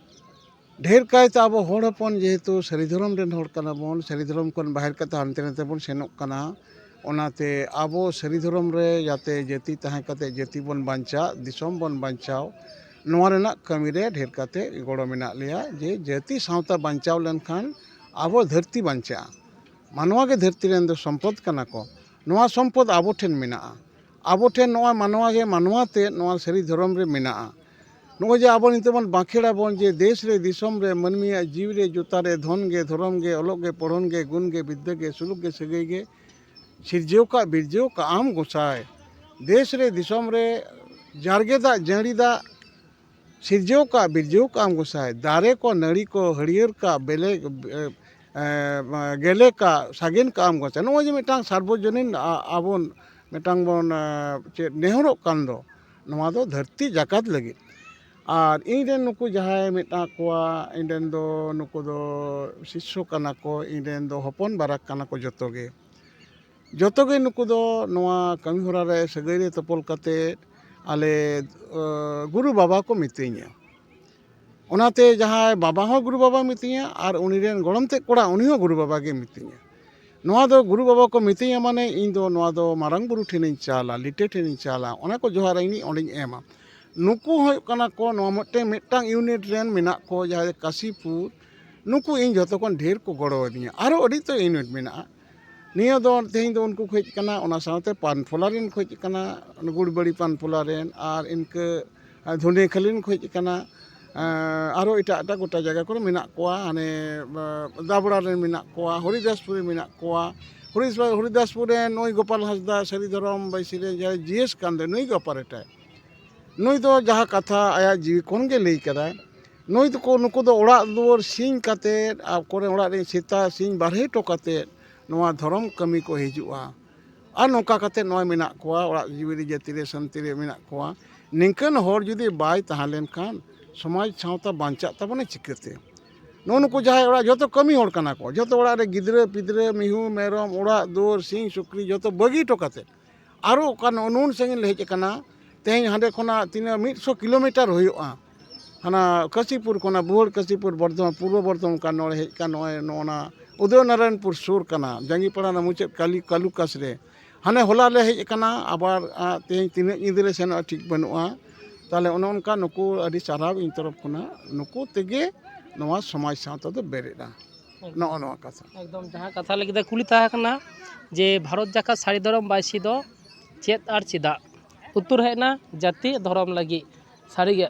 ᱰᱷᱮᱨ ᱠᱟᱭᱛᱮ ᱟᱵᱚ ᱦᱚᱲ ᱦᱚᱯᱚᱱ ᱡᱮᱦᱮᱛᱩ ᱥᱟᱹᱨᱤ ᱫᱷᱚᱨᱚᱢ ᱨᱮᱱ ᱦᱚᱲ ᱠᱟᱱᱟ ᱵᱚᱱ, ᱥᱟᱹᱨᱤ ᱫᱷᱚᱨᱚᱢ ᱠᱷᱚᱱ ᱵᱟᱦᱮᱨ ᱠᱟᱛᱮ ᱦᱟᱱᱛᱮ ᱱᱟᱛᱮ ᱵᱚᱱ ᱥᱮᱱᱚᱜ ᱠᱟᱱᱟ᱾ ᱚᱱᱟᱛᱮ ᱟᱵᱚ ᱥᱟᱹᱨᱤ ᱫᱷᱚᱨᱚᱢ ᱨᱮ ᱡᱟᱛᱮ ᱡᱟᱹᱛᱤ ᱛᱟᱦᱮᱸ ᱠᱟᱛᱮ ᱡᱟᱹᱛᱤ ᱵᱚᱱ ᱵᱟᱧᱪᱟᱜ, ᱫᱤᱥᱚᱢ ᱵᱚᱱ ᱵᱟᱧᱪᱟᱣ, ᱱᱚᱣᱟ ᱨᱮᱱᱟᱜ ᱠᱟᱹᱢᱤ ᱨᱮ ᱰᱷᱮᱨ ᱠᱟᱛᱮ ᱜᱚᱲᱚ ᱢᱮᱱᱟᱜ ᱞᱮᱭᱟ᱾ ᱡᱮ ᱡᱟᱹᱛᱤ ᱥᱟᱶᱛᱟ ᱵᱟᱧᱪᱟᱣ ᱞᱮᱱᱠᱷᱟᱱ ᱟᱵᱚ ᱫᱷᱟᱹᱨᱛᱤ ᱵᱟᱧᱪᱟᱜᱼᱟ᱾ ᱢᱟᱱᱣᱟ ᱜᱮ ᱫᱷᱟᱹᱨᱛᱤ ᱨᱮᱱ ᱫᱚ ᱥᱚᱢᱯᱚᱫ ᱠᱟᱱᱟ ᱠᱚ᱾ ᱱᱚᱣᱟ ᱥᱚᱢᱯᱚᱫ ᱟᱵᱚ ᱴᱷᱮᱱ ᱢᱮᱱᱟᱜᱼᱟ᱾ ᱟᱵᱚ ᱴᱷᱮᱱ ᱱᱚᱣᱟ ᱢᱟᱱᱣᱟ ᱜᱮ ᱢᱟᱱᱣᱟ ᱛᱮ ᱱᱚᱣᱟ ᱥᱟᱹᱨᱤ ᱫᱷᱚᱨᱚᱢ ᱨᱮ ᱢᱮᱱᱟᱜᱼᱟ᱾ ᱱᱚᱜᱼᱚᱭ ᱡᱮ ᱟᱵᱚ ᱱᱤᱛᱚᱜ ᱵᱚᱱ ᱵᱟᱸᱠᱷᱮᱲ ᱟᱵᱚᱱ ᱡᱮ ᱫᱮᱥ ᱨᱮ ᱫᱤᱥᱚᱢ ᱨᱮ ᱢᱟᱹᱱᱢᱤᱭᱟᱜ ᱡᱤᱣᱤ ᱨᱮ ᱡᱚᱛᱟ ᱨᱮ ᱫᱷᱚᱱ ᱜᱮ ᱫᱷᱚᱨᱚᱢ ᱜᱮ ᱚᱞᱚᱜ ᱜᱮ ᱯᱚᱲᱦᱚᱱ ᱜᱮ ᱜᱩᱱ ᱜᱮ ᱵᱤᱫᱽᱫᱟᱹ ᱜᱮ ᱥᱩᱞᱩᱠ ᱜᱮ ᱥᱟᱹᱜᱟᱹᱭ ᱜᱮ ᱥᱤᱨᱡᱟᱹᱣ ᱠᱟᱜ ᱵᱤᱨᱡᱟᱹᱣ ᱠᱟᱜ ᱟᱢ ᱜᱚᱸᱥᱟᱭ᱾ ᱫᱮᱥ ᱨᱮ ᱫᱤᱥᱚᱢ ᱨᱮ ᱡᱟᱨᱜᱮ ᱫᱟᱜ ᱡᱟᱹᱲᱤ ᱫᱟᱜ ᱥᱤᱨᱡᱟᱹᱣ ᱠᱟᱜ ᱵᱤᱨᱡᱟᱹᱣ ᱠᱟᱜ ᱟᱢ ᱜᱚᱸᱥᱟᱭ᱾ ᱫᱟᱨᱮ ᱠᱚ ᱱᱟᱹᱲᱤ ᱠᱚ ᱦᱟᱹᱨᱭᱟᱹᱲ ᱠᱟᱜ ᱵᱮᱞᱮ, ᱮ, ᱮ, ᱜᱮᱞᱮ ᱠᱟᱜ ᱥᱟᱜᱮᱱ ᱠᱟᱜ ᱟᱢ ᱜᱚᱸᱥᱟᱭ᱾ ᱱᱚᱜᱼᱚᱭ ᱡᱮ ᱢᱤᱫᱴᱟᱝ ᱥᱟᱨᱵᱚᱡᱚᱱᱤᱱ ᱟ-, ᱟᱵᱚᱱ ᱢᱤᱫᱴᱟᱝ ᱵᱚᱱ, ᱮ, ᱪᱮᱫ ᱱᱮᱦᱚᱨᱚᱜ ᱠᱟᱱ ᱫᱚ, ᱱᱚᱣᱟ ᱫᱚ ᱫᱷᱟᱹᱨᱛᱤ ᱡᱟᱠᱟᱛ ᱞᱟᱹᱜᱤᱫ᱾ ᱟᱨ ᱤᱧ ᱨᱮᱱ ᱱᱩᱠᱩ ᱡᱟᱦᱟᱸᱭ ᱢᱮᱱᱟᱜ ᱠᱚᱣᱟ, ᱤᱧ ᱨᱮᱱ ᱫᱚ ᱱᱩᱠᱩ ᱫᱚ ᱥᱤᱥᱥᱚ ᱠᱟᱱᱟ ᱠᱚ, ᱤᱧ ᱨᱮᱱ ᱫᱚ ᱦᱚᱯᱚᱱ ᱵᱟᱨᱟᱠ ᱠᱟᱱᱟ ᱠᱚ ᱡᱚᱛᱚ ᱜᱮ᱾ ᱡᱚᱛᱚ ᱜᱮ ᱱᱩᱠᱩ ᱫᱚ ᱱᱚᱣᱟ ᱠᱟᱹᱢᱤ ᱦᱚᱨᱟ ᱨᱮ ᱥᱟᱹᱜᱟᱹᱭ ᱨᱮ ᱛᱚᱯᱚᱞ ᱠᱟᱛᱮ ᱟᱞᱮ, ᱮ, ᱜᱩᱨᱩ ᱵᱟᱵᱟ ᱠᱚ ᱢᱤᱛᱟᱹᱧᱟ᱾ ᱚᱱᱟᱛᱮ ᱡᱟᱦᱟᱸᱭ ᱵᱟᱵᱟ ᱦᱚᱸ ᱜᱩᱨᱩ ᱵᱟᱵᱟ ᱢᱤᱛᱟᱹᱧᱟ ᱟᱨ ᱩᱱᱤ ᱨᱮᱱ ᱜᱚᱲᱚᱢ ᱛᱮᱫ ᱠᱚᱲᱟ ᱩᱱᱤ ᱦᱚᱸ ᱜᱩᱨᱩ ᱵᱟᱵᱟ ᱜᱮ ᱢᱤᱛᱟᱹᱧᱟ᱾ ᱱᱚᱣᱟ ᱫᱚ ᱜᱩᱨᱩ ᱵᱟᱵᱟ ᱠᱚ ᱢᱤᱛᱟᱹᱧᱟ ᱢᱟᱱᱮ ᱤᱧ ᱫᱚ ᱱᱚᱣᱟ ᱫᱚ ᱢᱟᱨᱟᱝ ᱵᱩᱨᱩ ᱴᱷᱮᱱᱤᱧ ᱪᱟᱞᱟ, ᱞᱤᱴᱟᱹ ᱴᱷᱮᱱᱤᱧ ᱪᱟᱞᱟ, ᱚᱱᱟ ᱠᱚ ᱡᱚᱦᱟᱨ ᱤᱧ ᱚᱸᱰᱮᱧ ᱮᱢᱟ᱾ ᱱᱩᱠᱩ ᱦᱩᱭᱩᱜ ᱠᱟᱱᱟ ᱠᱚ ᱱᱚᱣᱟ ᱢᱤᱫᱴᱮᱱ, ᱢᱤᱫᱴᱟᱝ ᱤᱭᱩᱱᱤᱴ ᱨᱮᱱ ᱢᱮᱱᱟᱜ ᱠᱚ ᱡᱟᱦᱟᱸᱭ ᱫᱚ ᱠᱟᱥᱤᱯᱩᱨ, ᱱᱩᱠᱩ ᱤᱧ ᱡᱷᱚᱛᱚ ᱠᱷᱚᱱ ᱰᱷᱮᱨ ᱠᱚ ᱜᱚᱲᱚ ᱟᱹᱫᱤᱧᱟ᱾ ᱟᱨᱚ ᱟᱹᱰᱤ ᱩᱛᱟᱹᱨ ᱤᱭᱩᱱᱤᱴ ᱢᱮᱱᱟᱜᱼᱟ᱾ ᱱᱤᱭᱟᱹ ᱫᱚ ᱛᱮᱦᱮᱧ ᱫᱚ ᱩᱱᱠᱩ ᱠᱚ ᱦᱮᱡ ᱟᱠᱟᱱᱟ, ᱚᱱᱟ ᱥᱟᱶᱛᱮ ᱯᱟᱱᱯᱷᱚᱞᱟ ᱨᱮᱱ ᱠᱚ ᱦᱮᱡ ᱟᱠᱟᱱᱟ, ᱜᱩᱲᱵᱟᱲᱤ ᱯᱟᱱᱯᱷᱚᱞᱟ ᱨᱮᱱ, ᱟᱨ ᱤᱱᱠᱟᱹ ᱫᱷᱩᱱᱤᱭᱟᱹᱠᱷᱟᱹᱞᱤ ᱨᱮᱱ ᱠᱚ ᱦᱮᱡ ᱟᱠᱟᱱᱟ᱾ ᱟᱨᱚ ᱮᱴᱟᱜ ᱮᱴᱟᱜ ᱜᱚᱴᱟ ᱡᱟᱭᱜᱟ ᱠᱚᱨᱮ ᱢᱮᱱᱟᱜ ᱠᱚᱣᱟ, ᱦᱟᱱᱮ ᱫᱟᱵᱲᱟ ᱨᱮᱱ ᱢᱮᱱᱟᱜ ᱠᱚᱣᱟ, ᱦᱚᱨᱤᱫᱟᱥᱯᱩᱨ ᱨᱮ ᱢᱮᱱᱟᱜ ᱠᱚᱣᱟ, ᱦᱚᱨᱤᱫᱟᱥᱯᱩᱨ ᱨᱮ ᱱᱩᱭ ᱜᱳᱯᱟᱞ ᱦᱟᱸᱥᱫᱟ ᱥᱟᱹᱨᱤ ᱫᱷᱚᱨᱚᱢ ᱵᱟᱹᱭᱥᱤ ᱨᱮ ᱡᱟᱦᱟᱸᱭ ᱡᱤ ᱮᱥ ᱠᱟᱱ ᱫᱚ, ᱱᱩᱭ ᱜᱮ ᱚᱯᱟᱨᱮᱴᱟᱨ᱾ ᱱᱩᱭ ᱫᱚ ᱡᱟᱦᱟᱸ ᱠᱟᱛᱷᱟ ᱟᱭᱟᱜ ᱡᱤᱣᱤ ᱠᱷᱚᱱ ᱜᱮ ᱞᱟᱹᱭ ᱠᱟᱫᱟᱭ, ᱱᱩᱭ ᱫᱚᱠᱚ, ᱱᱩᱠᱩ ᱫᱚ ᱚᱲᱟᱜ ᱫᱩᱣᱟᱹᱨ ᱥᱤᱧ ᱠᱟᱛᱮᱫ, ᱟᱠᱚᱨᱮᱱ ᱚᱲᱟᱜ ᱨᱮᱱ ᱥᱮᱛᱟ ᱥᱤᱧ ᱵᱟᱨᱦᱮ ᱦᱚᱴᱚ ᱠᱟᱛᱮᱫ ᱱᱚᱣᱟ ᱫᱷᱚᱨᱚᱢ ᱠᱟᱹᱢᱤ ᱠᱚ ᱦᱤᱡᱩᱜᱼᱟ᱾ ᱟᱨ ᱱᱚᱝᱠᱟ ᱠᱟᱛᱮᱫ ᱱᱚᱣᱟ ᱢᱮᱱᱟᱜ ᱠᱚᱣᱟ, ᱚᱲᱟᱜ ᱡᱤᱣᱤ ᱨᱮ ᱡᱟᱹᱛᱤ ᱨᱮ ᱥᱟᱱᱛᱤ ᱨᱮ ᱢᱮᱱᱟᱜ ᱠᱚᱣᱟ᱾ ᱱᱤᱝᱠᱟᱹᱱ ᱦᱚᱲ ᱡᱩᱫᱤ ᱵᱟᱭ ᱛᱟᱦᱮᱸ ᱞᱮᱱᱠᱷᱟᱱ ᱥᱚᱢᱟᱡᱽ ᱥᱟᱶᱛᱟ ᱵᱟᱧᱪᱟᱜ ᱛᱟᱵᱚᱱᱟ ᱪᱤᱠᱟᱹᱛᱮ? ᱱᱚᱜᱼᱚ ᱱᱩᱠᱩ ᱡᱟᱦᱟᱸᱭ ᱚᱲᱟᱜ ᱡᱚᱛᱚ ᱠᱟᱹᱢᱤ ᱦᱚᱲ ᱠᱟᱱᱟ ᱠᱚ, ᱡᱚᱛᱚ ᱚᱲᱟᱜ ᱨᱮ ᱜᱤᱫᱽᱨᱟᱹ ᱯᱤᱫᱽᱨᱟᱹ, ᱢᱤᱦᱩ ᱢᱮᱨᱚᱢ, ᱚᱲᱟᱜ ᱫᱩᱣᱟᱹᱨ, ᱥᱤᱢ ᱥᱩᱠᱨᱤ ᱡᱚᱛᱚ ᱵᱟᱹᱜᱤ ᱦᱚᱴᱚ ᱠᱟᱛᱮᱫ ᱟᱨᱚ ᱚᱠᱟ ᱱᱩᱱ ᱥᱟᱺᱜᱤᱧ ᱞᱮ ᱦᱮᱡ ᱟᱠᱟᱱᱟ᱾ ᱛᱮᱦᱮᱧ ᱦᱟᱸᱰᱮ ᱠᱷᱚᱱᱟᱜ ᱛᱤᱱᱟᱹᱜ ᱢᱤᱫ ᱥᱚ ᱠᱤᱞᱳᱢᱤᱴᱟᱨ ᱦᱩᱭᱩᱜᱼᱟ, ᱦᱟᱱᱟ ᱠᱟᱥᱤᱯᱩᱨ ᱠᱷᱚᱱᱟᱜ, ᱵᱩᱦᱟᱹᱲ ᱠᱟᱥᱤᱯᱩᱨ, ᱵᱚᱨᱫᱷᱚᱢᱟᱱ, ᱯᱩᱨᱵᱚ ᱵᱚᱨᱫᱷᱚᱢᱟᱱ ᱠᱷᱚᱱ ᱱᱚᱰᱮ ᱦᱮᱡ ᱟᱠᱟᱱ, ᱱᱚᱜᱼᱚᱭ ᱱᱚᱜᱼᱚ ᱱᱟ ᱩᱫᱚᱭᱱᱟᱨᱟᱭᱚᱱᱯᱩᱨ ᱥᱩᱨ ᱠᱟᱱᱟ, ᱡᱟᱸᱜᱤᱯᱟᱲᱟ ᱨᱮᱱᱟᱜ ᱢᱩᱪᱟᱹᱫ ᱠᱟᱞᱤ, ᱠᱟᱞᱩᱠᱟᱥ ᱨᱮ᱾ ᱦᱟᱱᱮ ᱦᱚᱞᱟ ᱞᱮ ᱦᱮᱡ ᱟᱠᱟᱱᱟ, ᱟᱵᱟᱨ, ᱟ, ᱛᱮᱦᱮᱧ ᱛᱤᱱᱟᱹᱜ ᱧᱤᱫᱟᱹ ᱞᱮ ᱥᱮᱱᱚᱜᱼᱟ ᱴᱷᱤᱠ ᱵᱟᱹᱱᱩᱜᱼᱟ᱾ ᱛᱟᱦᱚᱞᱮ ᱚᱱᱮ ᱚᱱᱠᱟ ᱱᱩᱠᱩ ᱟᱹᱰᱤ ᱥᱟᱨᱦᱟᱣ ᱤᱧ ᱛᱚᱨᱚᱯ ᱠᱷᱚᱱᱟᱜ, ᱱᱩᱠᱩ ᱛᱮᱜᱮ ᱱᱚᱣᱟ ᱥᱚᱢᱟᱡᱽ ᱥᱟᱶᱛᱟ ᱫᱚ ᱵᱮᱨᱮᱫᱼᱟ᱾ ᱱᱚᱜᱼᱚ ᱱᱚᱣᱟ ᱠᱟᱛᱷᱟ᱾ ᱮᱠᱫᱚᱢ ᱡᱟᱦᱟᱸ ᱠᱟᱛᱷᱟ ᱞᱟᱹᱜᱤᱫ ᱠᱩᱞᱤ ᱛᱟᱦᱮᱸ ᱠᱟᱱᱟ ᱡᱮ ᱵᱷᱟᱨᱚᱛ ᱡᱟᱠᱟᱛ ᱥᱟᱹᱨᱤ ᱫᱷᱚᱨᱚᱢ ᱵᱟᱭᱥᱤ ᱫᱚ ᱪᱮᱫ ᱟᱨ ᱪᱮᱫᱟᱜ? ᱩᱛᱛᱚᱨ ᱦᱮᱡ ᱮᱱᱟ ᱡᱟᱹᱛᱤ ᱫᱷᱚᱨᱚᱢ ᱞᱟᱹᱜᱤᱫ᱾ ᱥᱟᱹᱨᱤᱜᱮ,